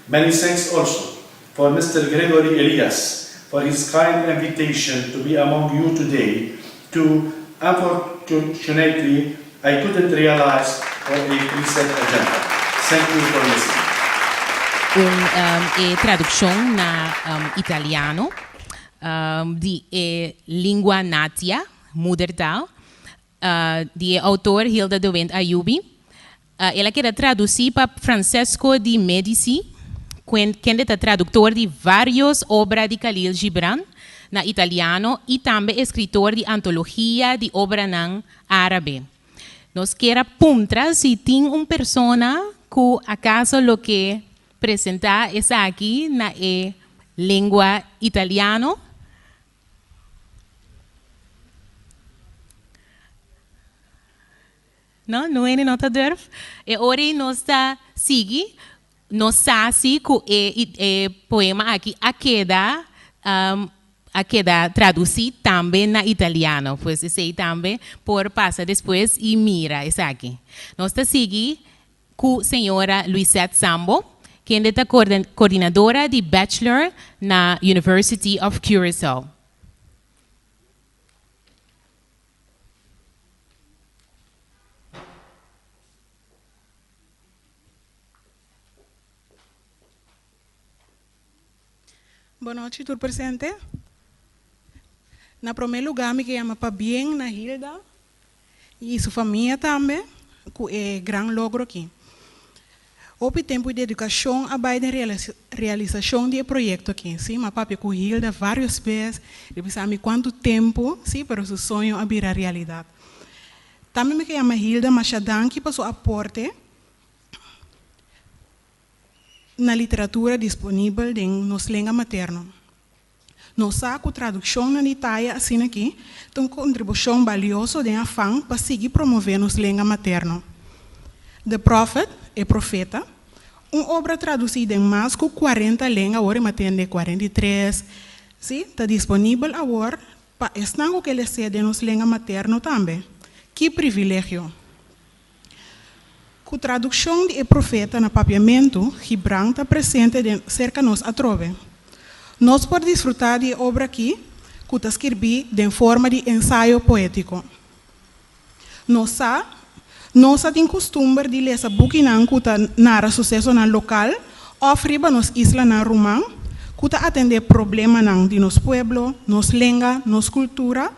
Many thanks also for Mr. Gregory Elias for his kind invitation to be among you today to, unfortunately, I couldn't realize for a preset agenda. Thank you for listening. Un e tradukshon na italiano di e lingua natia, moedertaal, di e outor Hilda de Windt Ayoubi. El a keda tradusí pa Francesco di Medici, kende ta traduktor di vários obra di Khalil Gibran na italiano i tambe eskritor di antologia di obranan árabe. Nos kier a puntra si tin un persona ku akaso lo ke presentá esaki na e lengua italiano. No, no hende no ta durf. E ora ei nos ta sigui, nos sa si ku e e poema aki a keda a keda tradusí tambe na italiano. Pues esei tambe por pasa despues i mira esaki. Nos ta sigui ku señora Luisette Sambo, kende ta kordinadora di bachelor na University of Curaçao. Bonochi tur presente. Na prome luga mi ke yama pabien na Hilda. I su famia tambe ku e gran logro akí. Hopi tempu i dedikashon a bai den realisashon di e proyekto akí. Sí, m'a papia ku Hilda vários bes, el a bisa mi kuantu tempu, sí, pero su soño a bira realidat. Tambe mi ke yama Hilda masha danki pa su aporte na literatura disponibel den nos lenga materno. Nos sa ku tradukshonnan di taya asina aki ta un kontribushon balioso den afan pa sigui promové nos lenga materno. The Prophet, E Profeta, un obra tradusí den mas ku kuarenta lenga, awor e matende 43, sí, ta disponibel awor pa esnan ku ke les'é den nos lenga materno tambe. Ki privilegio! Ku tradukshon di E Profeta na papiamentu, Gibran ta presente den serka nos atrobe. Nos por disfrutá di e obra akí ku ta skirbí den forma di ensayo poétiko. Nos sa, nos a tin kustumber di lesa bukinan ku ta nara susesonan lokal òf riba nos islanan ruman ku ta atendé problemanan di nos pueblo, nos lenga, nos kultura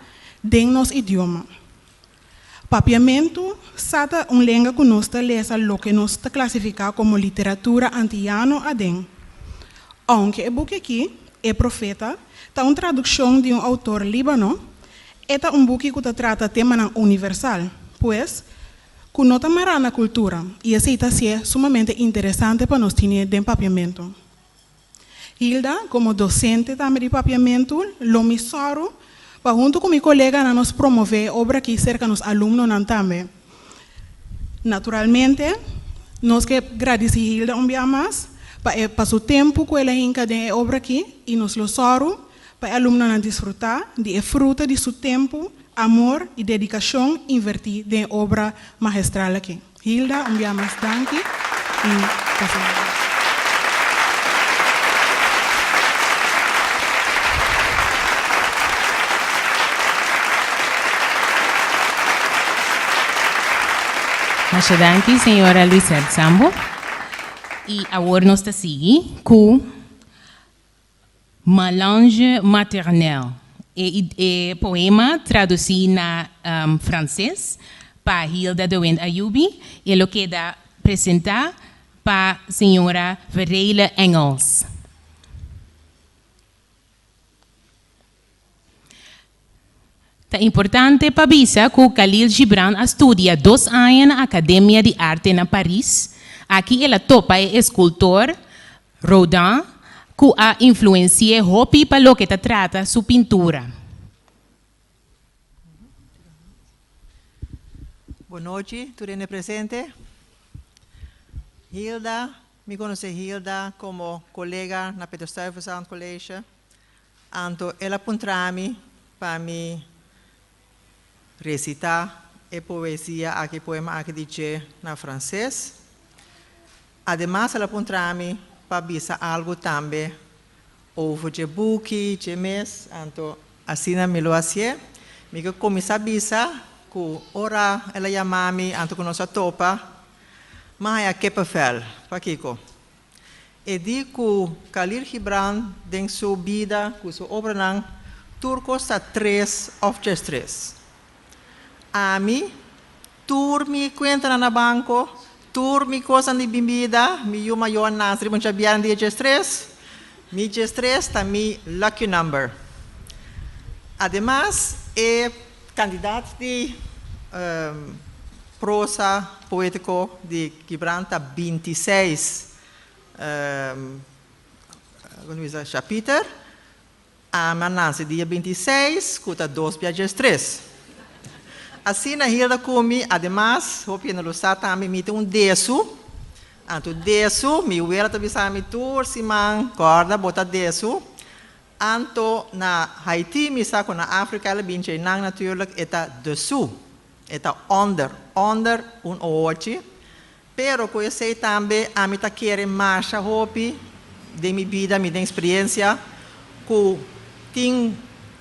den nos idioma. Papiamentu sa ta un lenga ku nos ta lesa loke nos ta klasifiká komo literatura antiyano aden. Ounke e buki akí, E Profeta, ta un tradukshon di un outor líbano, e ta un buki ku ta trata temanan universal, pues, ku no ta mará na kultura, i esei ta hasié sumamente interesante pa nos tine den papiamentu. Hilda, komo dosente tambe di papiamentu, lo mi sòru pa huntu ku mi koleganan nos promové e obra akí serka nos alumnonan tambe. Naturalmente, nos ke gradisí Hilda un bia mas pa e pa su tempu ku el a hinka den e obra akí i nos lo sòru pa e alumnonan disfrutá di e fruta di su tempu, amor i dedikashon invertí den e obra mahestral akí. Hilda, un bia mas danki y pasa un bon. Masha danki señora Luisette Sambo. Y awor nos ta sigui cu Ma langue maternelle, e e poema tradusí na franses pa Hilda de Wind Ayubi e lo keda presentá pa señora Verele Engels. Ta importante pa bisa ku Khalil Gibran a studia dos aña na Akademia di Arte na Paris. Aki el a topa e eskultor Rodin ku a influensi'é hopi pa loke ta trata su pintura. Bon nochi tur hende presente. Hilda, mi konosé Hilda komo kolega na Peter Stuyvesant College. Anto el a puntra mi pa mi recita e poesia aki, poema aki di dje na frances. Ademas el a puntra mi pa bisa algo tambe over dje buki, dje mes, anto asina mi lo hacié. Mi ke cuminsa bisa cu ora el a yama mi anto cu nos a topa, m'a haya kippenvel. Pakico? E di ku Khalil Gibran den su bida ku su obranan tur kos ta tres òf djestres. Ami, tur mi kuentanan na banko, tur mi kosnan di mi bida, mi yu mayor nase riba un djabièrnè dia djestres, mi djestres ta mi lucky number. Ademas e kandidat di Prosa poétiko di Gibran ta 26 chapiter. Ami a nase dia 26, ku ta dos bia 13. Asina Hilda ku mi, ademas, hopi hende lo sa tambe, mi ta un desu. Anto desu, mi wela ta bisa mi tur siman, kòrda bo ta desu. Anto na Haiti mi sa ku na Afrika el a bin djeinan natuurlijk e ta dessous, e ta onder, onder un ohochi. Pero ku esei tambe ami ta kere masha hopi den mi bida, mi den experiencia ku tin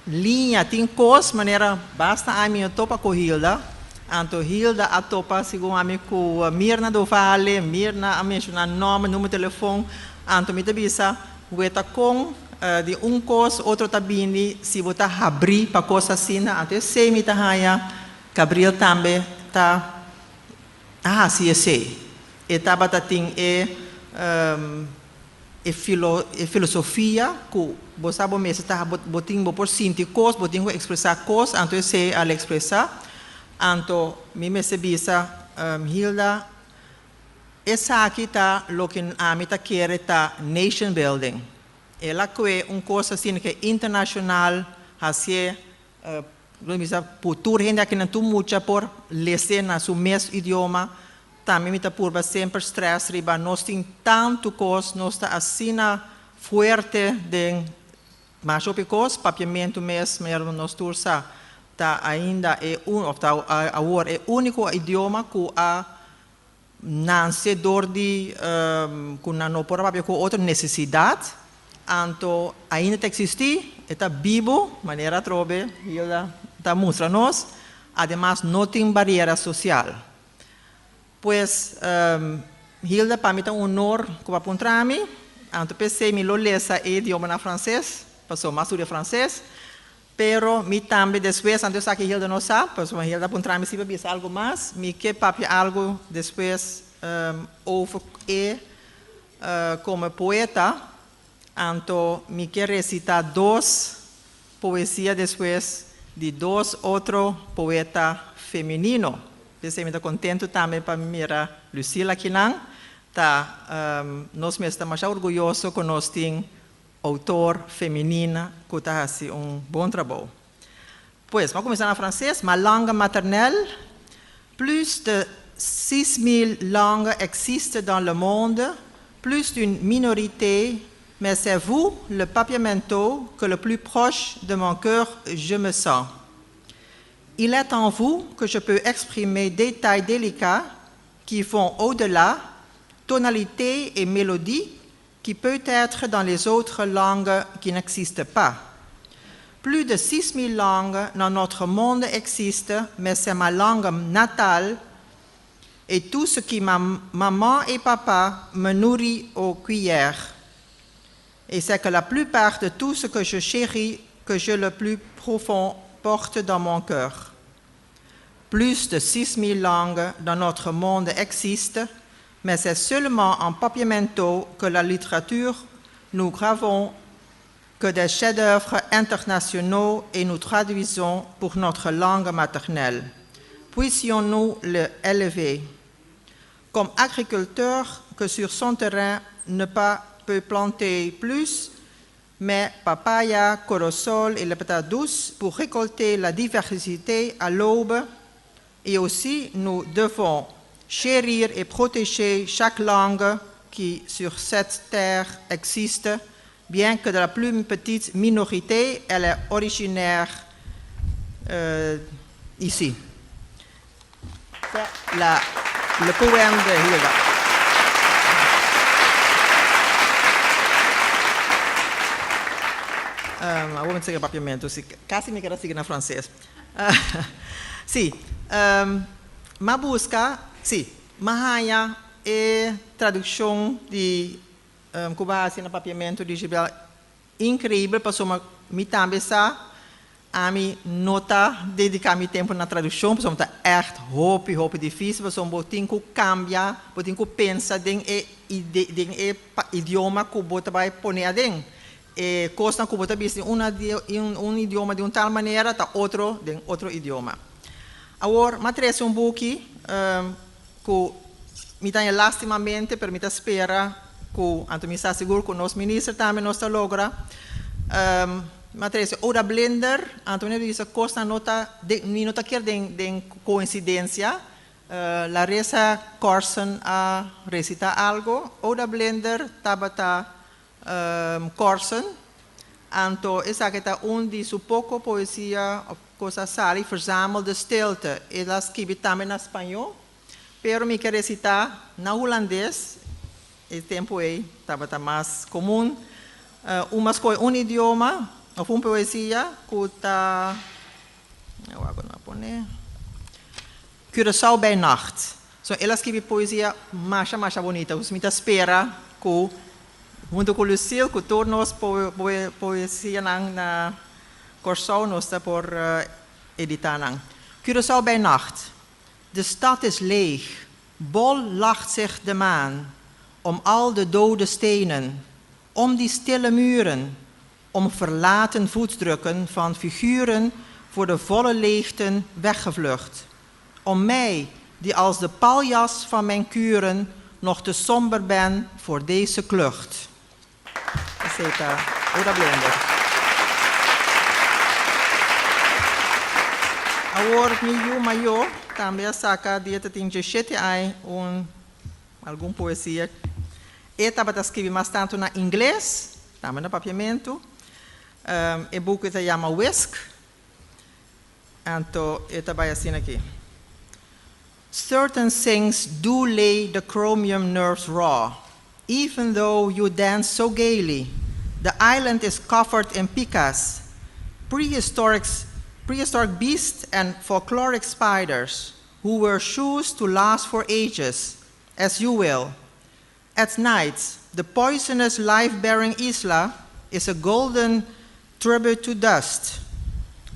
liña, tin kos manera basta ami no topa ku Hilda, anto Hilda a topa segun ami ku Mirna Dovale, Mirna a menshona nòmber, numero telefon, anto mi ta bisa Weta kon di un kos otro ta bini si bo ta habrí pa kos asina, anto esei mi ta haña. Gabriel tambe ta a hasi esei. E tabata tin e e filo e filosofia ku bo sa bo mester ta bo bo tin bo por sinti kos, bo tin ku ekspresá kos, anto esei al ekspresá. Anto mi mester bisa Hilda esaki ta loke ami ta kere ta nation building. El a kue un kos asina ke internashonal hasié Lo mi sa ku tur hende akinan tur mucha por lese na su mes idioma. Tambe mi ta purba semper stress riba nos tin tantu kos, nos ta asina fuerte den masha hopi kos, papiamentu mes manera nos tur sa ta ainda e un of ta awor e uniko idioma ku a nanse dor di ku nan no por a papia ku otro nesesidat, anto ainda ta eksistí, e ta bibu, manera atrobe Hilda ta mustra nos, ademas no tin bariera sosial. Pues, Hilda, pa mi ta un honor ku bo a puntra mi, anto p'esei mi lo lesa e idioma na franses, pasobra mi a studia franses, Pero mi tambe despues, anto esaki Hilda no sa, pasobra Hilda a puntra mi si pa bisa algo mas, mi ke papia algo despues over e como poeta, anto mi ke recita dos poesia despues di dos otro poeta femenino. P'esei mi ta contento tambe pa mira Lucille akinan, ta nos mes ta masha orguyoso cu nos tin Autor feminina ku ta hasi un bon trabou. Pues, m'a kuminsá na franses, Ma langue maternelle, Plus de 6000 langues existent dans le monde, plus d'une minorité, mais c'est vous, le papiamento, que le plus proche de mon cœur je me sens. Il est en vous que je peux exprimer détails délicats qui vont au-delà, tonalité et mélodie qui peut être dans les autres langues qui n'existent pas. Plus de 6000 langues dans notre monde existent, mais c'est ma langue natale et tout ce qui ma maman et papa me nourrit aux cuillères. Et c'est que la plupart de tout ce que je chéris, que je le plus profond porte dans mon cœur. Plus de 6000 langues dans notre monde existent, mais c'est seulement en papiamento que la littérature nous gravons que des chefs-d'œuvre internationaux et nous traduisons pour notre langue maternelle. Puissions-nous le élever. Comme agriculteur que sur son terrain ne pas peut planter plus, mais papaya, corosol et la patate douce pour récolter la diversité à l'aube. Et aussi, nous devons chérir et protéger chaque langue qui sur cette terre existe, bien que de la plus petite minorité, elle est originaire euh, ici. La, le poème de Hilda. Um, awor mi ta sigui papiamento, si casi mi keda sigui na frances. Si, um, m'a busca, si, m'a haña e traduccion di um, cu bo a haci na papiamento di Gibral increibel pasobra mi tambe sa ami no ta dedica mi tempo na traduccion pasobra ta echt hopi hopi dificil pasobra bo tin cu cambia, bo tin cu pensa den e den e idioma cu bo ta bay pone aden. E cosnan cu bo ta bisa den un idioma di un tal manera ta otro den otro idioma. Awor m'a trece un buki cu mi ta haña lastimamente pero mi ta spera cu anto mi sa sigur cu nos minister tambe nos ta logra. M'a trece Oda Blinder anto mi ta bisa cosnan no ta mi no ta kier den coincidencia. Larissa Corson a recita algo. Oda Blinder tabata Corson, anto esaki ta un di su poko poesia of kos a sali, Verzamel de stilte. El a skibi tambe na spañó, pero mi ke resitá na hulandes, e tempu ei tabata mas komun. Un mas kohe un idioma of un poesia ku ta, wak no a pone, Curaçao bij nacht. So el a skibi poesia masha masha bunita. Mi ta spera ku huntu ku Lucille ku tur nos poesianan na Kòrsou nos ta por editá nan. Curaçao bij nacht. De stad is leeg. Bol lacht zich de maan. Om al de dode stenen. Om die stille muren. Om verlaten voetdrukken van figuren voor de volle leegten weggevlucht. Om mij, die als de paljas van mijn kuren nog te somber ben voor deze klucht. Esei ta Oda Blender. Awor mi yu mayó tambe a saka di e ta tin djeshete ai un algun poesia. E tabata skibi mas tantu na ingles, tambe na papiamentu. E buki ta yama Whisk. Anto e ta bai asina aki. Certain things do lay the chromium nerves raw, even though you dance so gaily. The island is covered in pikas, prehistoric, prehistoric beasts and folkloric spiders who wear shoes to last for ages, as you will. At night, the poisonous life-bearing isla is a golden tribute to dust,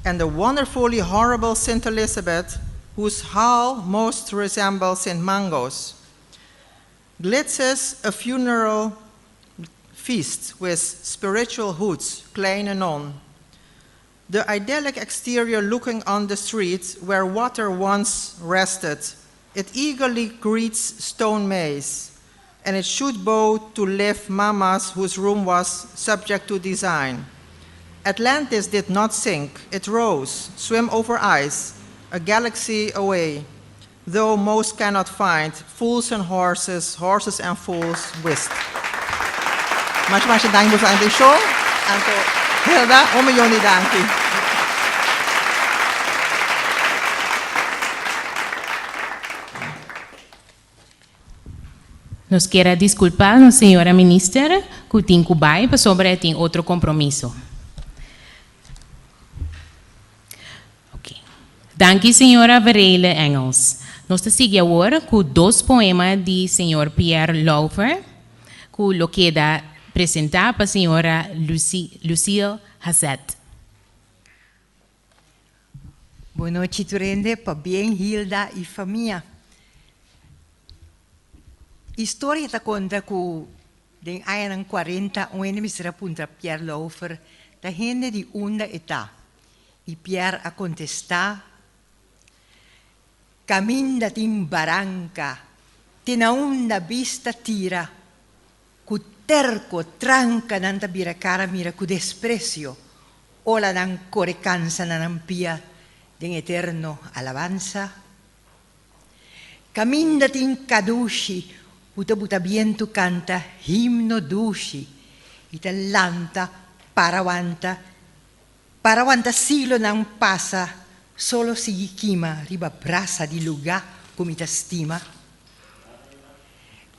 and the wonderfully horrible St. Elizabeth, whose hull most resembles St. Mungo's, glitzes a funeral feast with spiritual hoods, kleine non. The idyllic exterior looking on the street where water once rested, it eagerly greets stone maze, and it should bow to live mamas whose room was subject to design. Atlantis did not sink, it rose, swim over ice, a galaxy away, though most cannot find fools and horses, horses and fools, whist. Masha masha danki boso atenshon. Anto Hilda, un miyon di danki. Nos kier a disculpa nos señora minister cu tin cu bay pasobra e tin otro compromiso. Ok. Danki señora Verele Engels. Nos ta sigui awor cu dos poema di señor Pierre Lauffer cu lo keda presenta pa señora Lucille Hazet. Bon nochi tur hende, pabien Hilda y famia. Historia ta conta cu den añanan cuarenta un hende mester a puntra Pierre Lauffer ta hende di unda e ta y Pierre a contesta, Caminda tin baranca, te na unda bista tira, Ku terko tranka nan ta bira kara mira ku despresio, ola nan kore kansa na nan pia den eterno alabansa. Kaminda tin kadushi ku ta buta bientu kanta himno dushi i ta lanta para wanta para wanta siglonan pasa solo sigui kima riba brasa di lugá ku mi ta stima.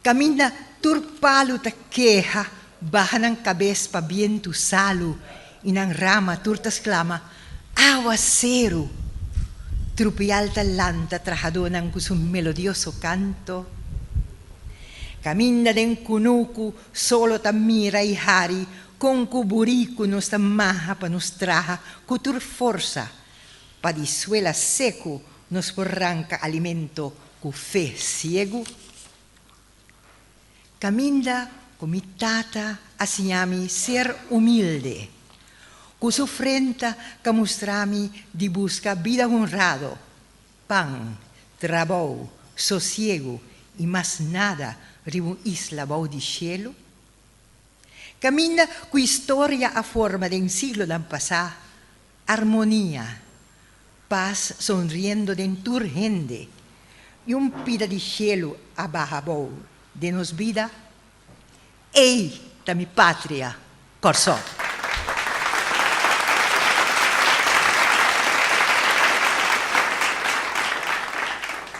Kaminda tur palu ta keha, baha nan kabes pa bientu salu i nan rama tur ta sklama, Awaseru! Trupial ta lanta trahadónan ku su melodioso kanto. Kaminda den kunuku solo ta mira i hari kon ku buriku nos ta maha pa nos traha ku tur forsa pa di suela seku nos por ranka alimento Ku fe siegu. Kaminda ku mi tata a siña mi ser humilde, ku su frenta ka mustra mi di buska bida honrado, pan, trabou, sosiegu i mas nada riba un isla bou di shelu. Kaminda ku historia a forma den siglonan pasá, armonia, pas sonriendo den tur hende i un pida di shelu a baha abou den nos bida, ei ta mi patria, Kòrsou.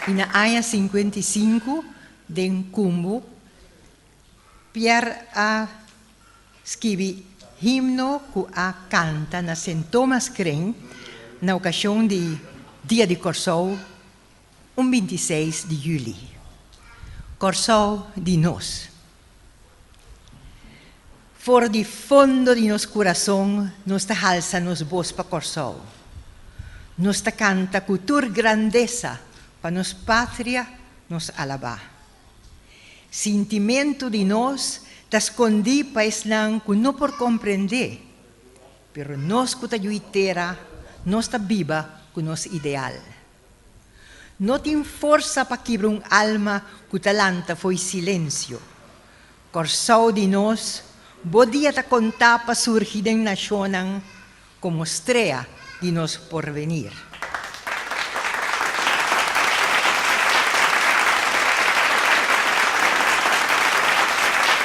I na aña 55 den Kumbu, Pierre a skibi himno ku a kanta na Sint Thomas Kring na okashon di Dia di Kòrsou un 26 di yüli. Kòrsou di nos. For di fondo di nos kurason nos ta halsa nos bos pa Kòrsou. Nos ta kanta ku tur grandesa pa nos patria nos alabá. Sintimentu di nos ta skondí pa esnan ku no por komprendé, pero nos ku ta yui tera, nos ta biba ku nos ideal. No tin forsa pa kibra un alma ku ta lanta fo'i silensio. Kòrsou di nos, bo dia ta kontá pa surgi den nashonnan komo strea di nos porvenir.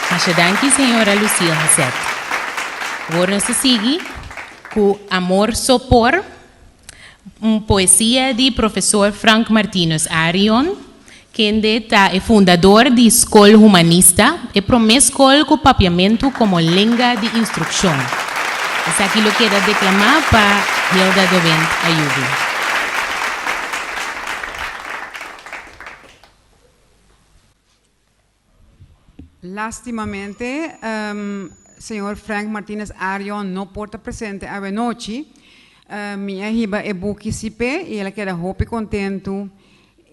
Masha danki señora Lucille Haseth. Awor nos ta sigui ku Amor So Por, un poesia di profesor Frank Martinus Arion, kende ta e fundador di Skol Humanista, e promé skol ku papiamentu komo lenga di instrukshon. Esaki lo keda deklamá pa Hilda de Windt Ayubi. Lastimamente, señor Frank Martinez Arion no por ta presente awenochi. Mi a hiba e buki si p'e y el a keda hopi contento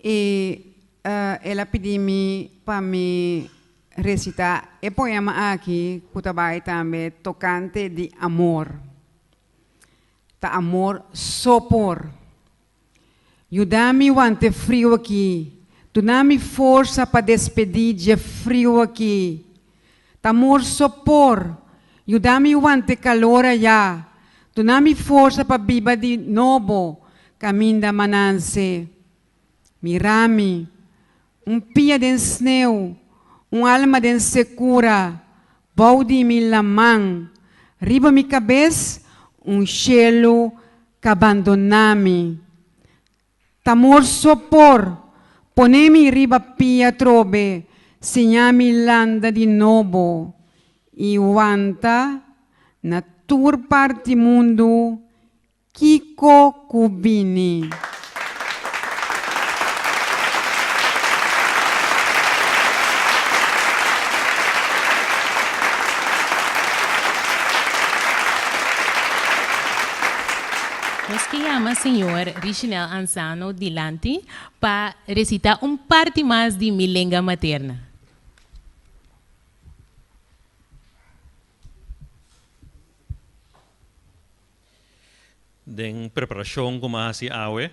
y el a pidi mi pa mi recita e poema aki cu ta bay tambe tocante di amor. Ta amor so por. Yuda mi wanta e friu aki. Duna mi forsa pa despedí dje friu aki. Ta amor so por. Yuda mi wanta e kalor ayá. Duna mi forsa pa biba di nobo kaminda mananse. Mira mi, un pia den sneu, un alma den sekura, bou di mi laman, riba mi kabes un shelu k'a bandoná mi. T'amor so por pone mi riba pia atrobe, siña mi landa di nobo i wanta na tur parti mundu kiko ku bini. Nos ke yama señor Richinel Ansano dilanti pa recita un parti mas di Mi Lenga Materna. Den preparashon ku mi a hasi awe,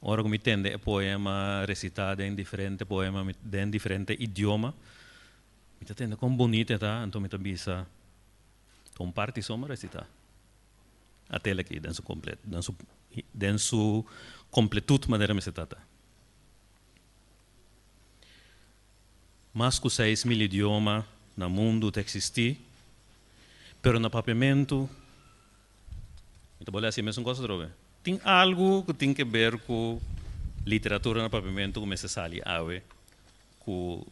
ora ku mi tende e poema resitá den diferente poema den diferente idioma, mi ta tende kon bunita e ta, anto mi ta bisa, Ta un parti so mi a resitá. A tele aki den su komplet, den su den su kompletut manera mester ta ta. Mas ku 6000 idioma na mundu ta eksistí, pero na papiamentu, mi ta bolbe hasi e mesun kos atrobe. Tin algu ku tin ke ber ku literatura na papiamentu ku mester sali awe, ku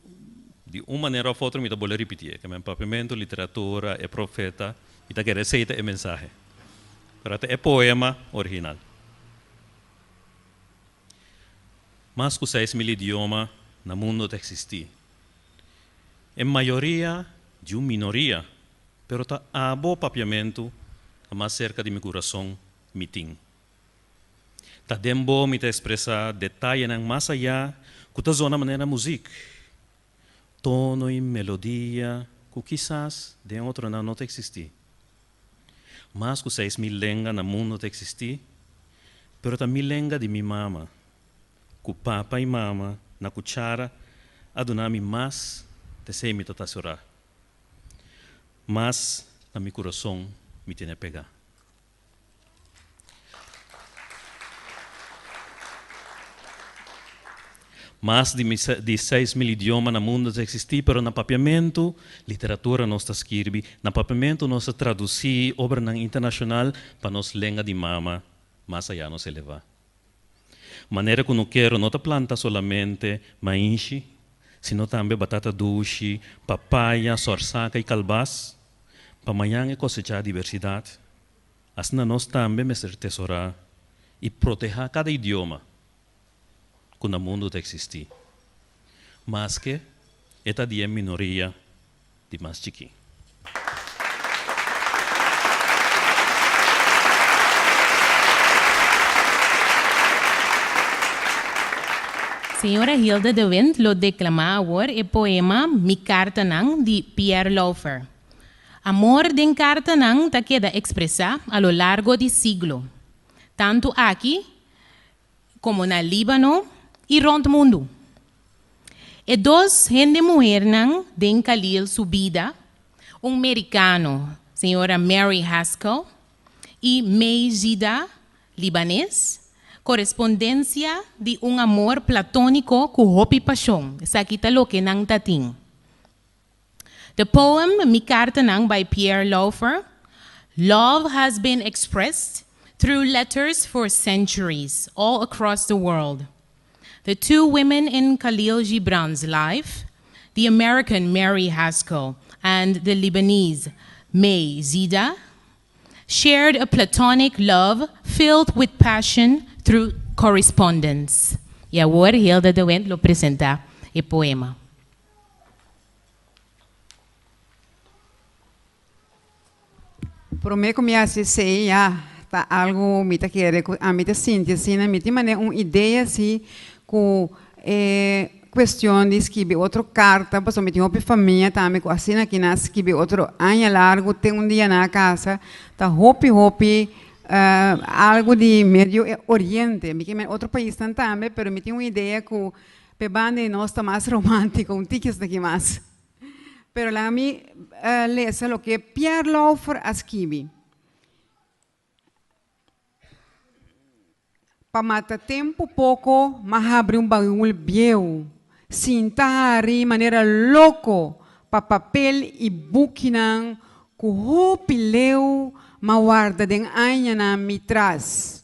di un manera òf otro mi ta bolbe ripitié, ke men papiamentu, literatura, e profeta, mi ta kere esei ta e mensahe. Pero ta e poema original. Mas ku 6000 idioma na mundu ta eksistí. E mayoria di un minoria, pero ta abo papiamentu ta mas serka di mi kurason mi tin. Ta den bo mi ta ekspresá detayenan mas ayá ku ta zona manera muzik, tono i melodia ku kisas den otronan no ta eksistí. Mas ku 6000 lenga na mundu ta eksistí, pero ta mi lenga di mi mama, ku papa i mama na kuchara a duna mi mas t'esei mi ta tasorá. Mas na mi kurason mi tene pegá. Mas di di 6000 idioma na mundu ta eksistí, pero na papiamentu literatura nos ta skirbi, na papiamentu nos ta tradusí obranan internashonal pa nos lenga di mama mas ayá nos elevá. Manera ku nukero no ta planta solamente mainshi, sino tambe batata dushi, papaya, sòrsaka i kalbas, pa mañan e kosechá dibersidat. Asina nos tambe mester tesorá i protehá kada idioma ku na mundu ta eksistí, maske e ta di e minoria di mas chikí. Señora Hilda de Wind lo deklamá awor e poema Mi kartanan di Pierre Lauffer. Amor den kartanan ta keda ekspresá a lo largo di siglo, tantu aki komo na Líbano i rònt mundu. E dos hende muhernan den Khalil su bida, un merikano, señora Mary Haskell, i May Zida, libanes, korespondensia di un amor platóniko ku hopi pashon. Esaki ta loke nan ta tin. The poem Mi Kartanan by Pierre Lauffer, Love has been expressed through letters for centuries all across the world. The two women in Khalil Gibran's life, the American Mary Haskell and the Lebanese May Zida, shared a platonic love filled with passion through correspondence. I awor Hilda de Wind lo presentá e poema. Promé ku mi hasi esei ya ta algu mi ta kere ku ami ta sinti asina, mi tin manera un idea si ku e kuestion di skibi otro karta pasobra mi tin hopi famia tambe ku asina aki nan a skibi otro aña largu te un dia nan a kasa ta hopi hopi algu di medio oriente mi ke men otro paisnan tambe pero mi tin un idea ku p'e banda di nos ta mas romántico un tiki esaki mas. Pero laga mi lesa loke Pierre Lauffer a skibi. Pa mata tempu poko m'a habri un baul bieu, sinta hari manera loko pa papel i bukinan ku hopi leu m'a warda den añanan mi tras.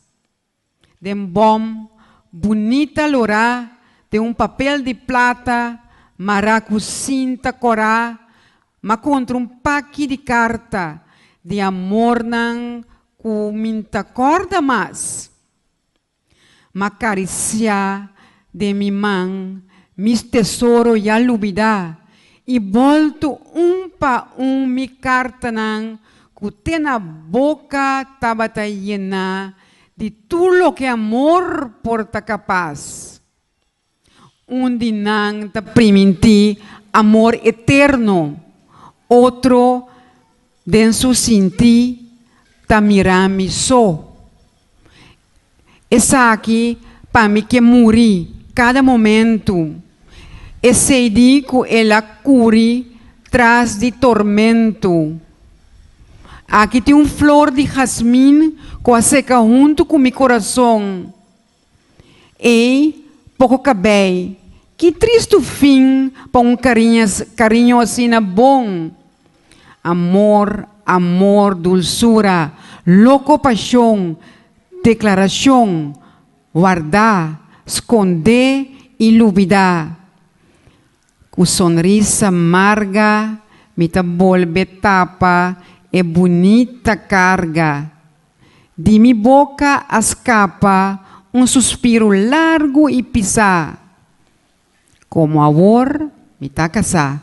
Den bòm bunita lorá den un papel di plata mará ku sinta kòrá m'a kontra un paki di karta di amornan ku mi n'ta kòrda mas. M'a karisiá den mi man mis tesoro ya lubidá i bòltu un pa un mi kartanan ku te na boka tabata yená di tur loke amor por ta kapas. Un di nan ta primintí amor eterno, otro den su sintí ta mira mi so. Esaki pa mi ke muri kada momentu. Esei di ku el a kuri tras di tormentu. Aki tin un flor di jasmin ku a seka huntu ku mi kurason. Ei, poko kabei, ki tristu fin pa un kariño asina bon! Amor, amor, dulsura, loko pashon, deklarashon, wardá, skondé i lubidá. Ku sonrisa marga mi ta bolbe tapa e bunita karga. Di mi boka a skapa un suspiro largu i pisá. Komo awor mi ta kasá.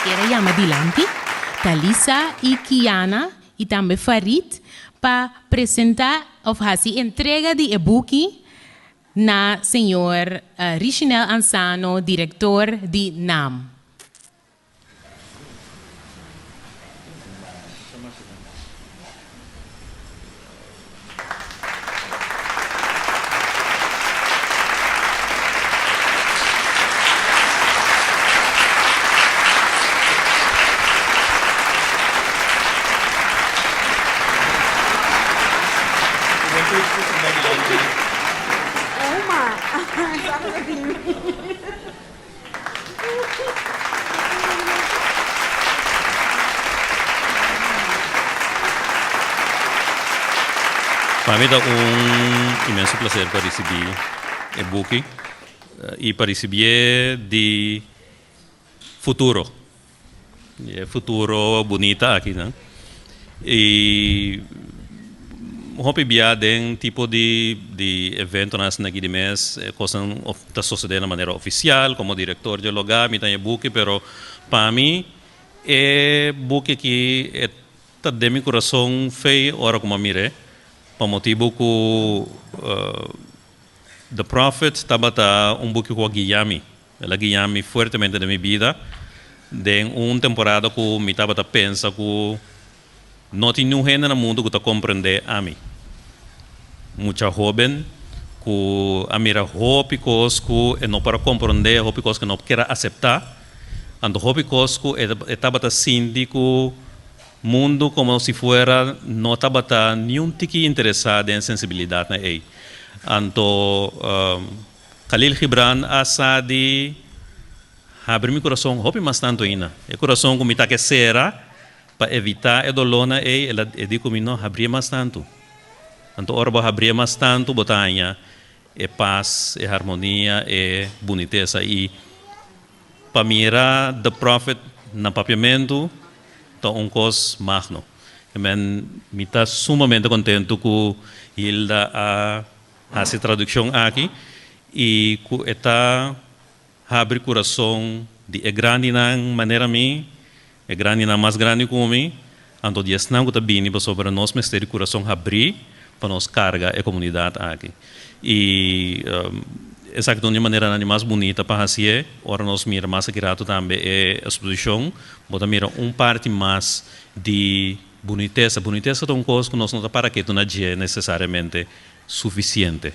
Kier a yama dilanti Talisa i Kiana i tambe Farid pa presenta of hasi entrega di e buki na señor Richinel Ansano, director di nam. Pa mi ta un inmenso placer pa ricibi e buki y pa ricibié di futuro. E futuro bunita aki nan. Y hopi bia den tipo di di eventonan asina aki di mes e kosnan ta sosodé na manera ofisial komo direktor dje lugá mi ta e buki pero pa mi e buki aki e ta den mi kurason fei ora ku mi a mir'é pa motibu ku The Prophet tabata un buki ku a guia mi. El a guia mi fuertemente den mi bida den un temporada ku mi tabata pensa ku no tin niun hende na mundu ku ta komprendé ami. Mucha hóben ku a mira hopi kos ku e no por a komprendé, hopi kos ku e no kier a aseptá, anto hopi kos ku e tabata sinti ku mundu komo si fuera no tabata niun tiki interesá den e sensibilidatnan ei. Anto Khalil Gibran a sa di habri mi kurason hopi mas tantu ainda. E kurason ku mi ta ke sera pa evitá e dolónan ei, el a e di ku mi, No, habrié mas tantu. Anto ora bo habrié mas tantu bo ta haña e pas, e harmonia, e bunitesa. I pa mira The Prophet na papiamentu ta un kos magno. Men mi ta sumamente kontentu ku Hilda a Hasi tradukshon aki i ku e ta habri kurason di e grandinan manera mi, e grandinan mas grandi ku mi, anto di esnan ku ta bini pasobra nos mester di kurason habrí pa nos karga e komunidat aki. I esaki ta un di e maneranan di mas bunita pa hasié. Ora nos mira mas aki ratu tambe e eksposishon, bo ta mira un parti mas di Bunitesa. Bunitesa ta un kos ku nos no ta para ketu na dje nesesariamente sufisiente.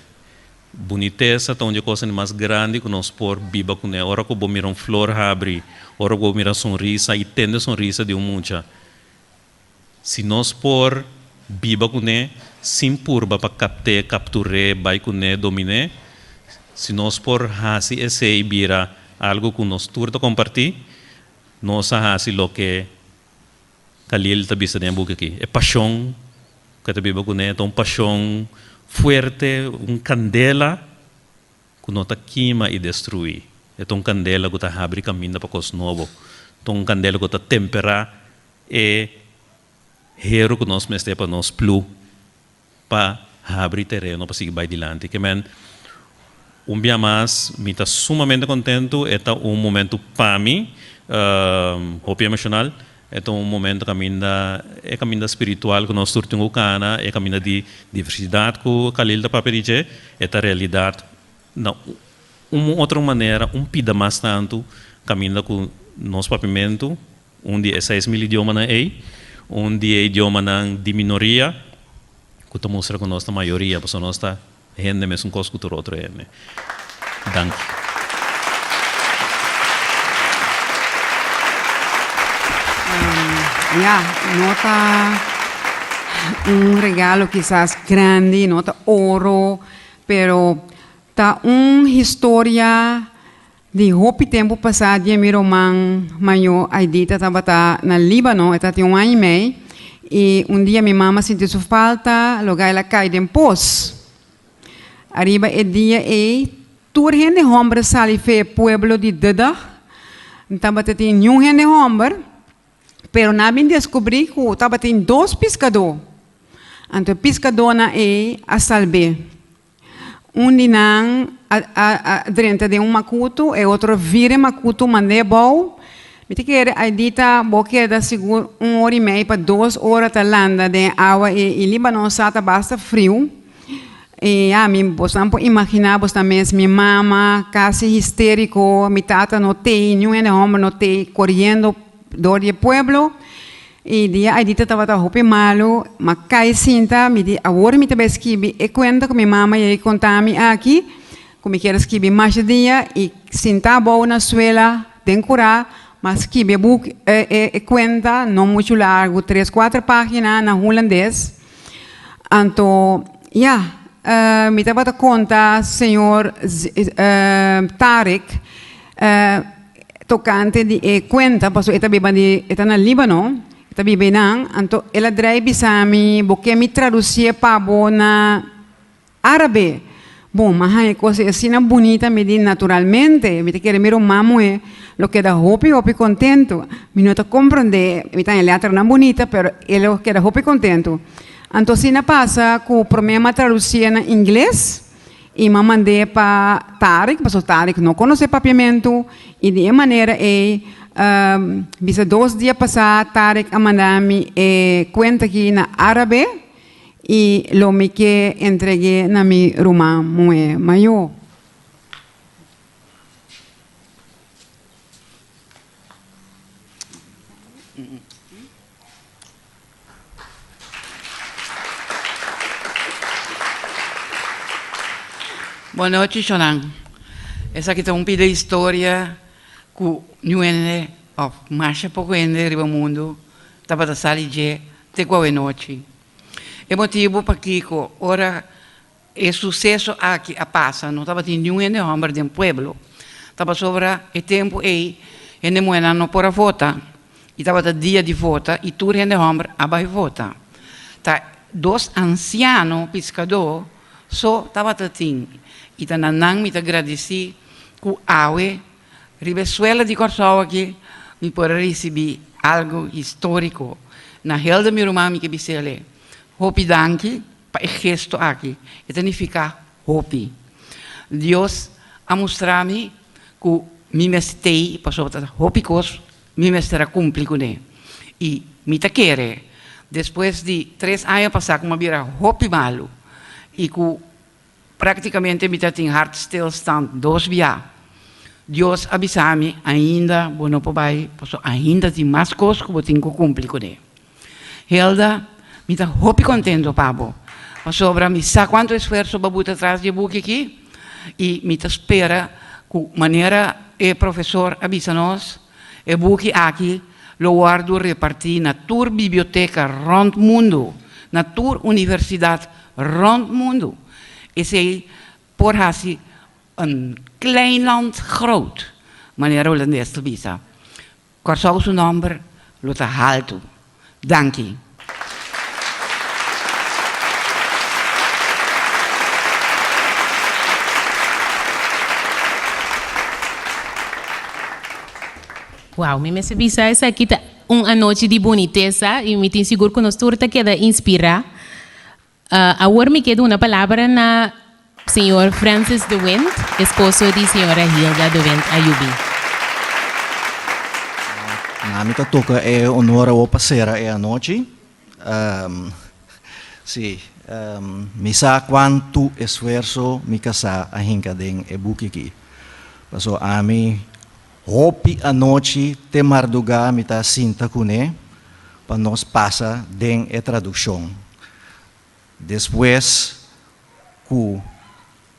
Bunitesa ta un di e kosnan di mas grandi ku nos por biba kuné. Ora ku bo mira un flor habri, ora ku bo mira sonrisa i tende sonrisa di un mucha, si nos por biba kuné sin purba pa kapt'é, kaptur'é, bai kuné, domin'é, si nos por hasi esei bira algu ku nos tur ta kompartí, nos a hasi loke Khalil ta bisa den e buki aki, e pashon ku e ta biba kuné ta un pashon fuerte, un kandela ku no ta kima i destruí. E ta un kandela ku ta habri kaminda pa kos nobo. Ta un kandela ku ta temperá e heru ku nos mester pa nos plu pa habri tereno pa sigui bai dilanti. Ke men, un bia mas mi ta sumamente kontentu, e ta un momentu pa mi hopi emoshonal, e ta un momento kaminda e kaminda spiritual ku nos tur tin ku kana, e kaminda di diversidat ku Khalil ta papia di dje, e ta realidat na un otro manera, un pida mas tantu kaminda ku nos papiamentu. Un di e 6000 idiomanan ei, un di e idiomanan di minoria ku ta mustra ku nos ta mayoria, pasobra nos ta hende mesun kos ku tur otro hende. Danki. Ya, no ta un regalo kisas grandi, no ta oro, pero ta un historia Di hopi tempu pasá dia mi ruman mayó Aidita tabata na Líbano, e tatin un aña i mei, i un dia mi mama sinti su falta, loga el a kai den pos. Ariba e dia ei, tur hende hòmber a sali fe e pueblo di Dëdëg, N tabata tin niun hende hòmber, pero nan a bin deskubrí ku tabatin dos piskadó. Anto e piskadónan ei a salb'é. Un di nan a drenta den un makutu, e otro a vira e makutu mand'é abou. Mi ta kere Aidita bo keda sigur un ora i mei pa dos ora ta landa den e awa ei i Libanon sa ta basta friu. I ya mi bosnan por imaginá bosnan mes mi mama kasi histériko, mi tata no t'ei, niun hende hòmber no t'ei koriendo dor di e pueblo. E dia Aidita tabata hopi malu, ma kai sinta, mi di awor mi ta bai skibi e kuenta ku mi mama yei konta mi aki, ku mi kier skibi masha dia i sinta abou na suela den kurá, ma skibi e buk e kuenta no muchu largu, tres kuater pagina na hulandes. Anto ya, mi tabata konta señor Tarek Tokante di e kuenta, pasobra e ta biba di, e ta na Líbano, e ta biba einan, anto el a drei bisa mi, Bo ke mi tradusié pa bo na árabe? Bon, m'a haña e kos ei asina bunita, mi di, Naturalmente, mi ta kere mi ruman muhé lo keda hopi, hopi kontentu. Mi no ta komprondé, mi ta haña letranan bunita, pero e lo keda hopi kontentu. Anto asina pasa ku promé m'a tradusié na ingles i m'a mand'é pa Tarik, pasobra Tarik no konosé papiamentu i di e manera ei bisa dos dia pasá Tarik a manda mi e kuenta aki na árabe i lo mi ke entreg'é na mi ruman muhé mayó. Bon nochi Shonan. Esaki ta un pida historia ku niun hende òf masha poko hende riba mundu tabata sa di dje te ku awenochi. E motibu pakiko ora E suseso aki a pasa, no tabatin niun hende hòmber den pueblo. Ta pasobra e tempu ei hende muhénan no por a vota i tabata dia di vota i tur hende hòmber a bai vota. Ta dos ansiano piskadó so tabata tin i ta na nan mi ta gradisí ku awe riba e suela di Kòrsou aki mi por a risibí algu históriko. Na Hilda mi ruman mi ke bis'el, Hopi danki. Pa e gesto aki, e ta nifiká hopi. Dios a mustra mi ku mi mester t'ei pasobra ta hopi kos mi mester a kumpli kuné. I mi ta kere, despues di tres aña pasá ku mi a bira hopi malu i ku práktikamente mi ta tin hartstilstand dos bia, Dios a bisa mi, Ainda bo no por bai pasobra ainda tin mas kos ku bo tin ku kumpli kuné. Hilda, mi ta hopi contento pa bo, pasobra mi sa cuanto esfuerzo bo a buta tras di e buki aki y mi ta spera cu manera e profesor a bisa nos, e buki aki lo wordo reparti na tur biblioteca rond mundo, na tur universidad rond mundo. Esey por haci un klein land groot, manera Holandes ta bisa. Kòrsou su nòmber lo ta haltu. Danki. Wow, mi mester bisa esaki ta un anochi di bunitesa y mi tin sigur cu nos tur ta keda inspira. Awor mi ke duna palabra na señor Francis de Windt, esposo di señora Hilda de Windt Ayubi. Na mi ta toca e honor awor pa cera e anochi. Si, mi sa cuantu esfuerzo mi casá a hinca den e buki aki. Paso ami Hopi anochi te mardugá mi ta sinta kuné pa nos pasa den e tradukshon. Despues ku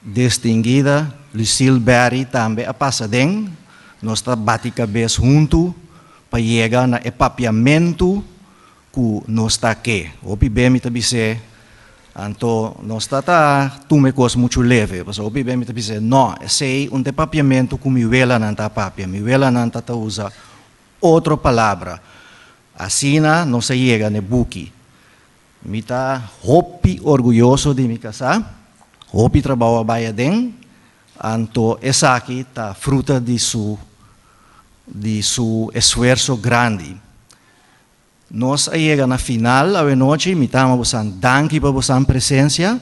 distinguida Lucille Berry tambe a pasa den, nos ta bati kabes huntu pa yega na e papiamentu ku nos ta ke. Hopi be mi ta bis'é, anto nos ta ta tuma e kos muchu leve, pasobra hopi be mi ta bis'é, no, esei un ta e papiamentu ku mi welanan ta papia, mi welanan ta ta usa otro palabra. Asina nos a yega na e buki. Mi ta hopi orguyoso di mi kasá, hopi trabou a bai aden, anto esaki ta fruta di su di su esfuerso grandi. Nos a yega na final awenochi, mi ta ama bosan danki pa bosan presencia.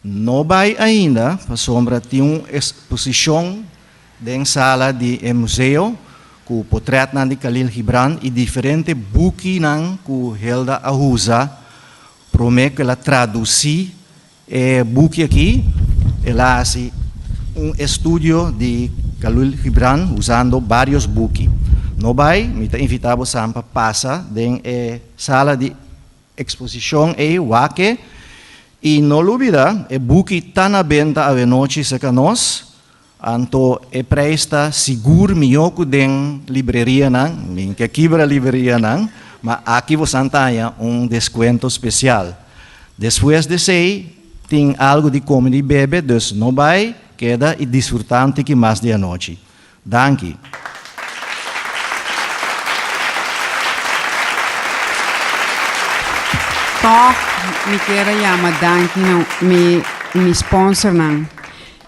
No bai ainda pasobra tin un exposicion den sala di e museo cu potretnan di Khalil Gibran y diferente bukinan cu Hilda a usa prome cu el a traduci e buki aki. El a haci un estudio di Khalil Gibran usando varios buki. No bai, mi ta invita bosan pa pasa den e sala di exposicion ey, wak e. Y no lubida, e buki ta na benta awenochi cerca nos, anto e prijs ta sigur mihó cu den librerianan, mi ke kibra librerianan, ma aki bosan ta haña un descuento special. Despues di esey tin algo di come di bebe, dus no bay, keda y disfruta un tiki mas di anochi. Danki. Tòg mi kier a yama danki na mi mi sponsornan.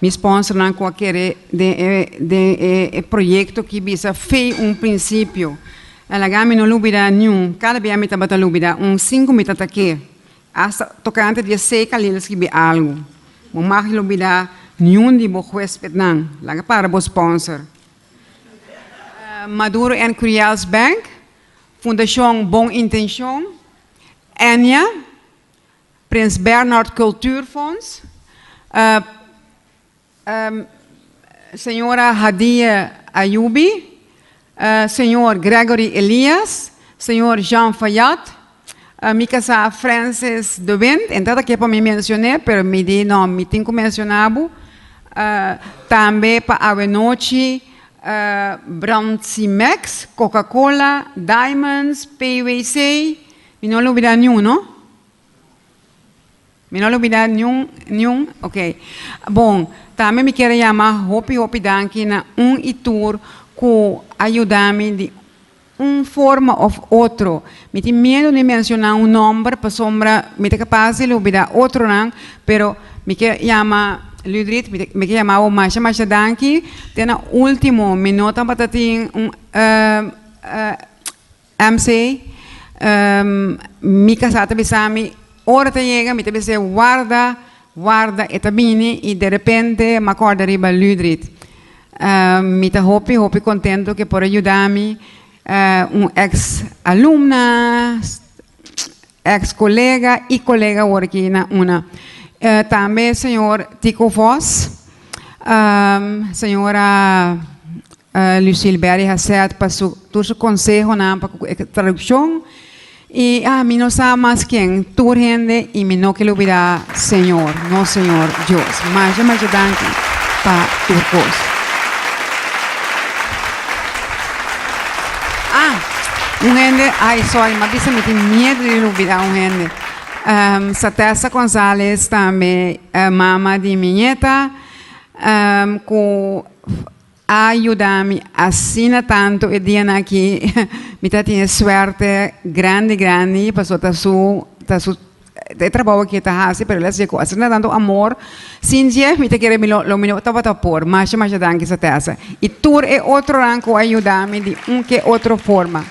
Mi sponsornan ku a kere den e den e e proyekto ki bisa fe un prinsipio. A laga mi no lubida niun. Kada bia mi tabata lubida un sinku mi ta ta ke. Hasta tokante di esei Khalil a skibi algu. Bo mag lubidá niun di bo huéspetnan. Laga para bo sponsor. Maduro en Curiels Bank, Fundashon Bon Intenshon, Ennia, Prins Bernhard Cultuurfonds, Señora Hadie Ayoubi, Señor Gregory Elias, Señor Jean Fayad, mi casá Francis de Wind, en tata ke pa mi mencion'é, pero mi di no, mi tin cu menciona bo. Tambe pa awenochi Brandsimex, Coca-Cola, Diamonds, PWC, mi no lubida niun, no? Mi no lubida niun, niun, ok. Bon, tambe mi kier a yama hopi hopi danki na un y tur cu a yuda mi di un forma of otro. Mi tin miedo di menciona un nomber pasobra mi ta capaz di lubida otronan, pero mi kier yama Ludrit, mi kier yama bo masha masha danki. Te na ultimo mi no tabata tin un MC, Mi kasá ta bisa mi, ora ta yega mi ta bis'é warda, warda e ta bini i derepente m'a kòrda riba Ludrit. Mi ta hopi hopi kontento ku e por a yuda mi, un eks alumna, eks kolega i kolega awor aki na una. Tambe señor Tico Vos, señora Lucille Berry Haseth pa su tur su consehonan pa cu e traduccion y ah mi no sa mas ken tur hende y mi no ke lubida Señor nos Señor Dios masha masha danki pa tur cos. Ah un hende ay sorry mi a bisa mi tin miedo di lubida un hende Satessa Gonzalez tambe mama di mi nieta cu A yuda mi asina tantu e dianan aki. Mi ta tin e suerte grandi grandi pasobra ta su ta su e trabou aki e ta hasi pero el a hasié ku asina tantu amor. Sin dje mi ta kere mi lo mi no tabata por. Masha masha danki Satessa i tur e otronan ku a yuda mi di un ke otro forma.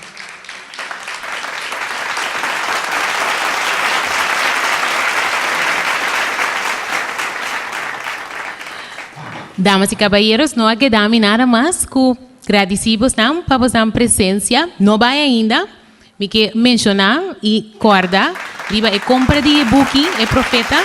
Damas y caballeros, no a keda mi nada mas ku gradisí bosnan pa bosnan presencia. No bai ainda, mi ke menshoná i kòrda riba e kompra di e buki E Profeta.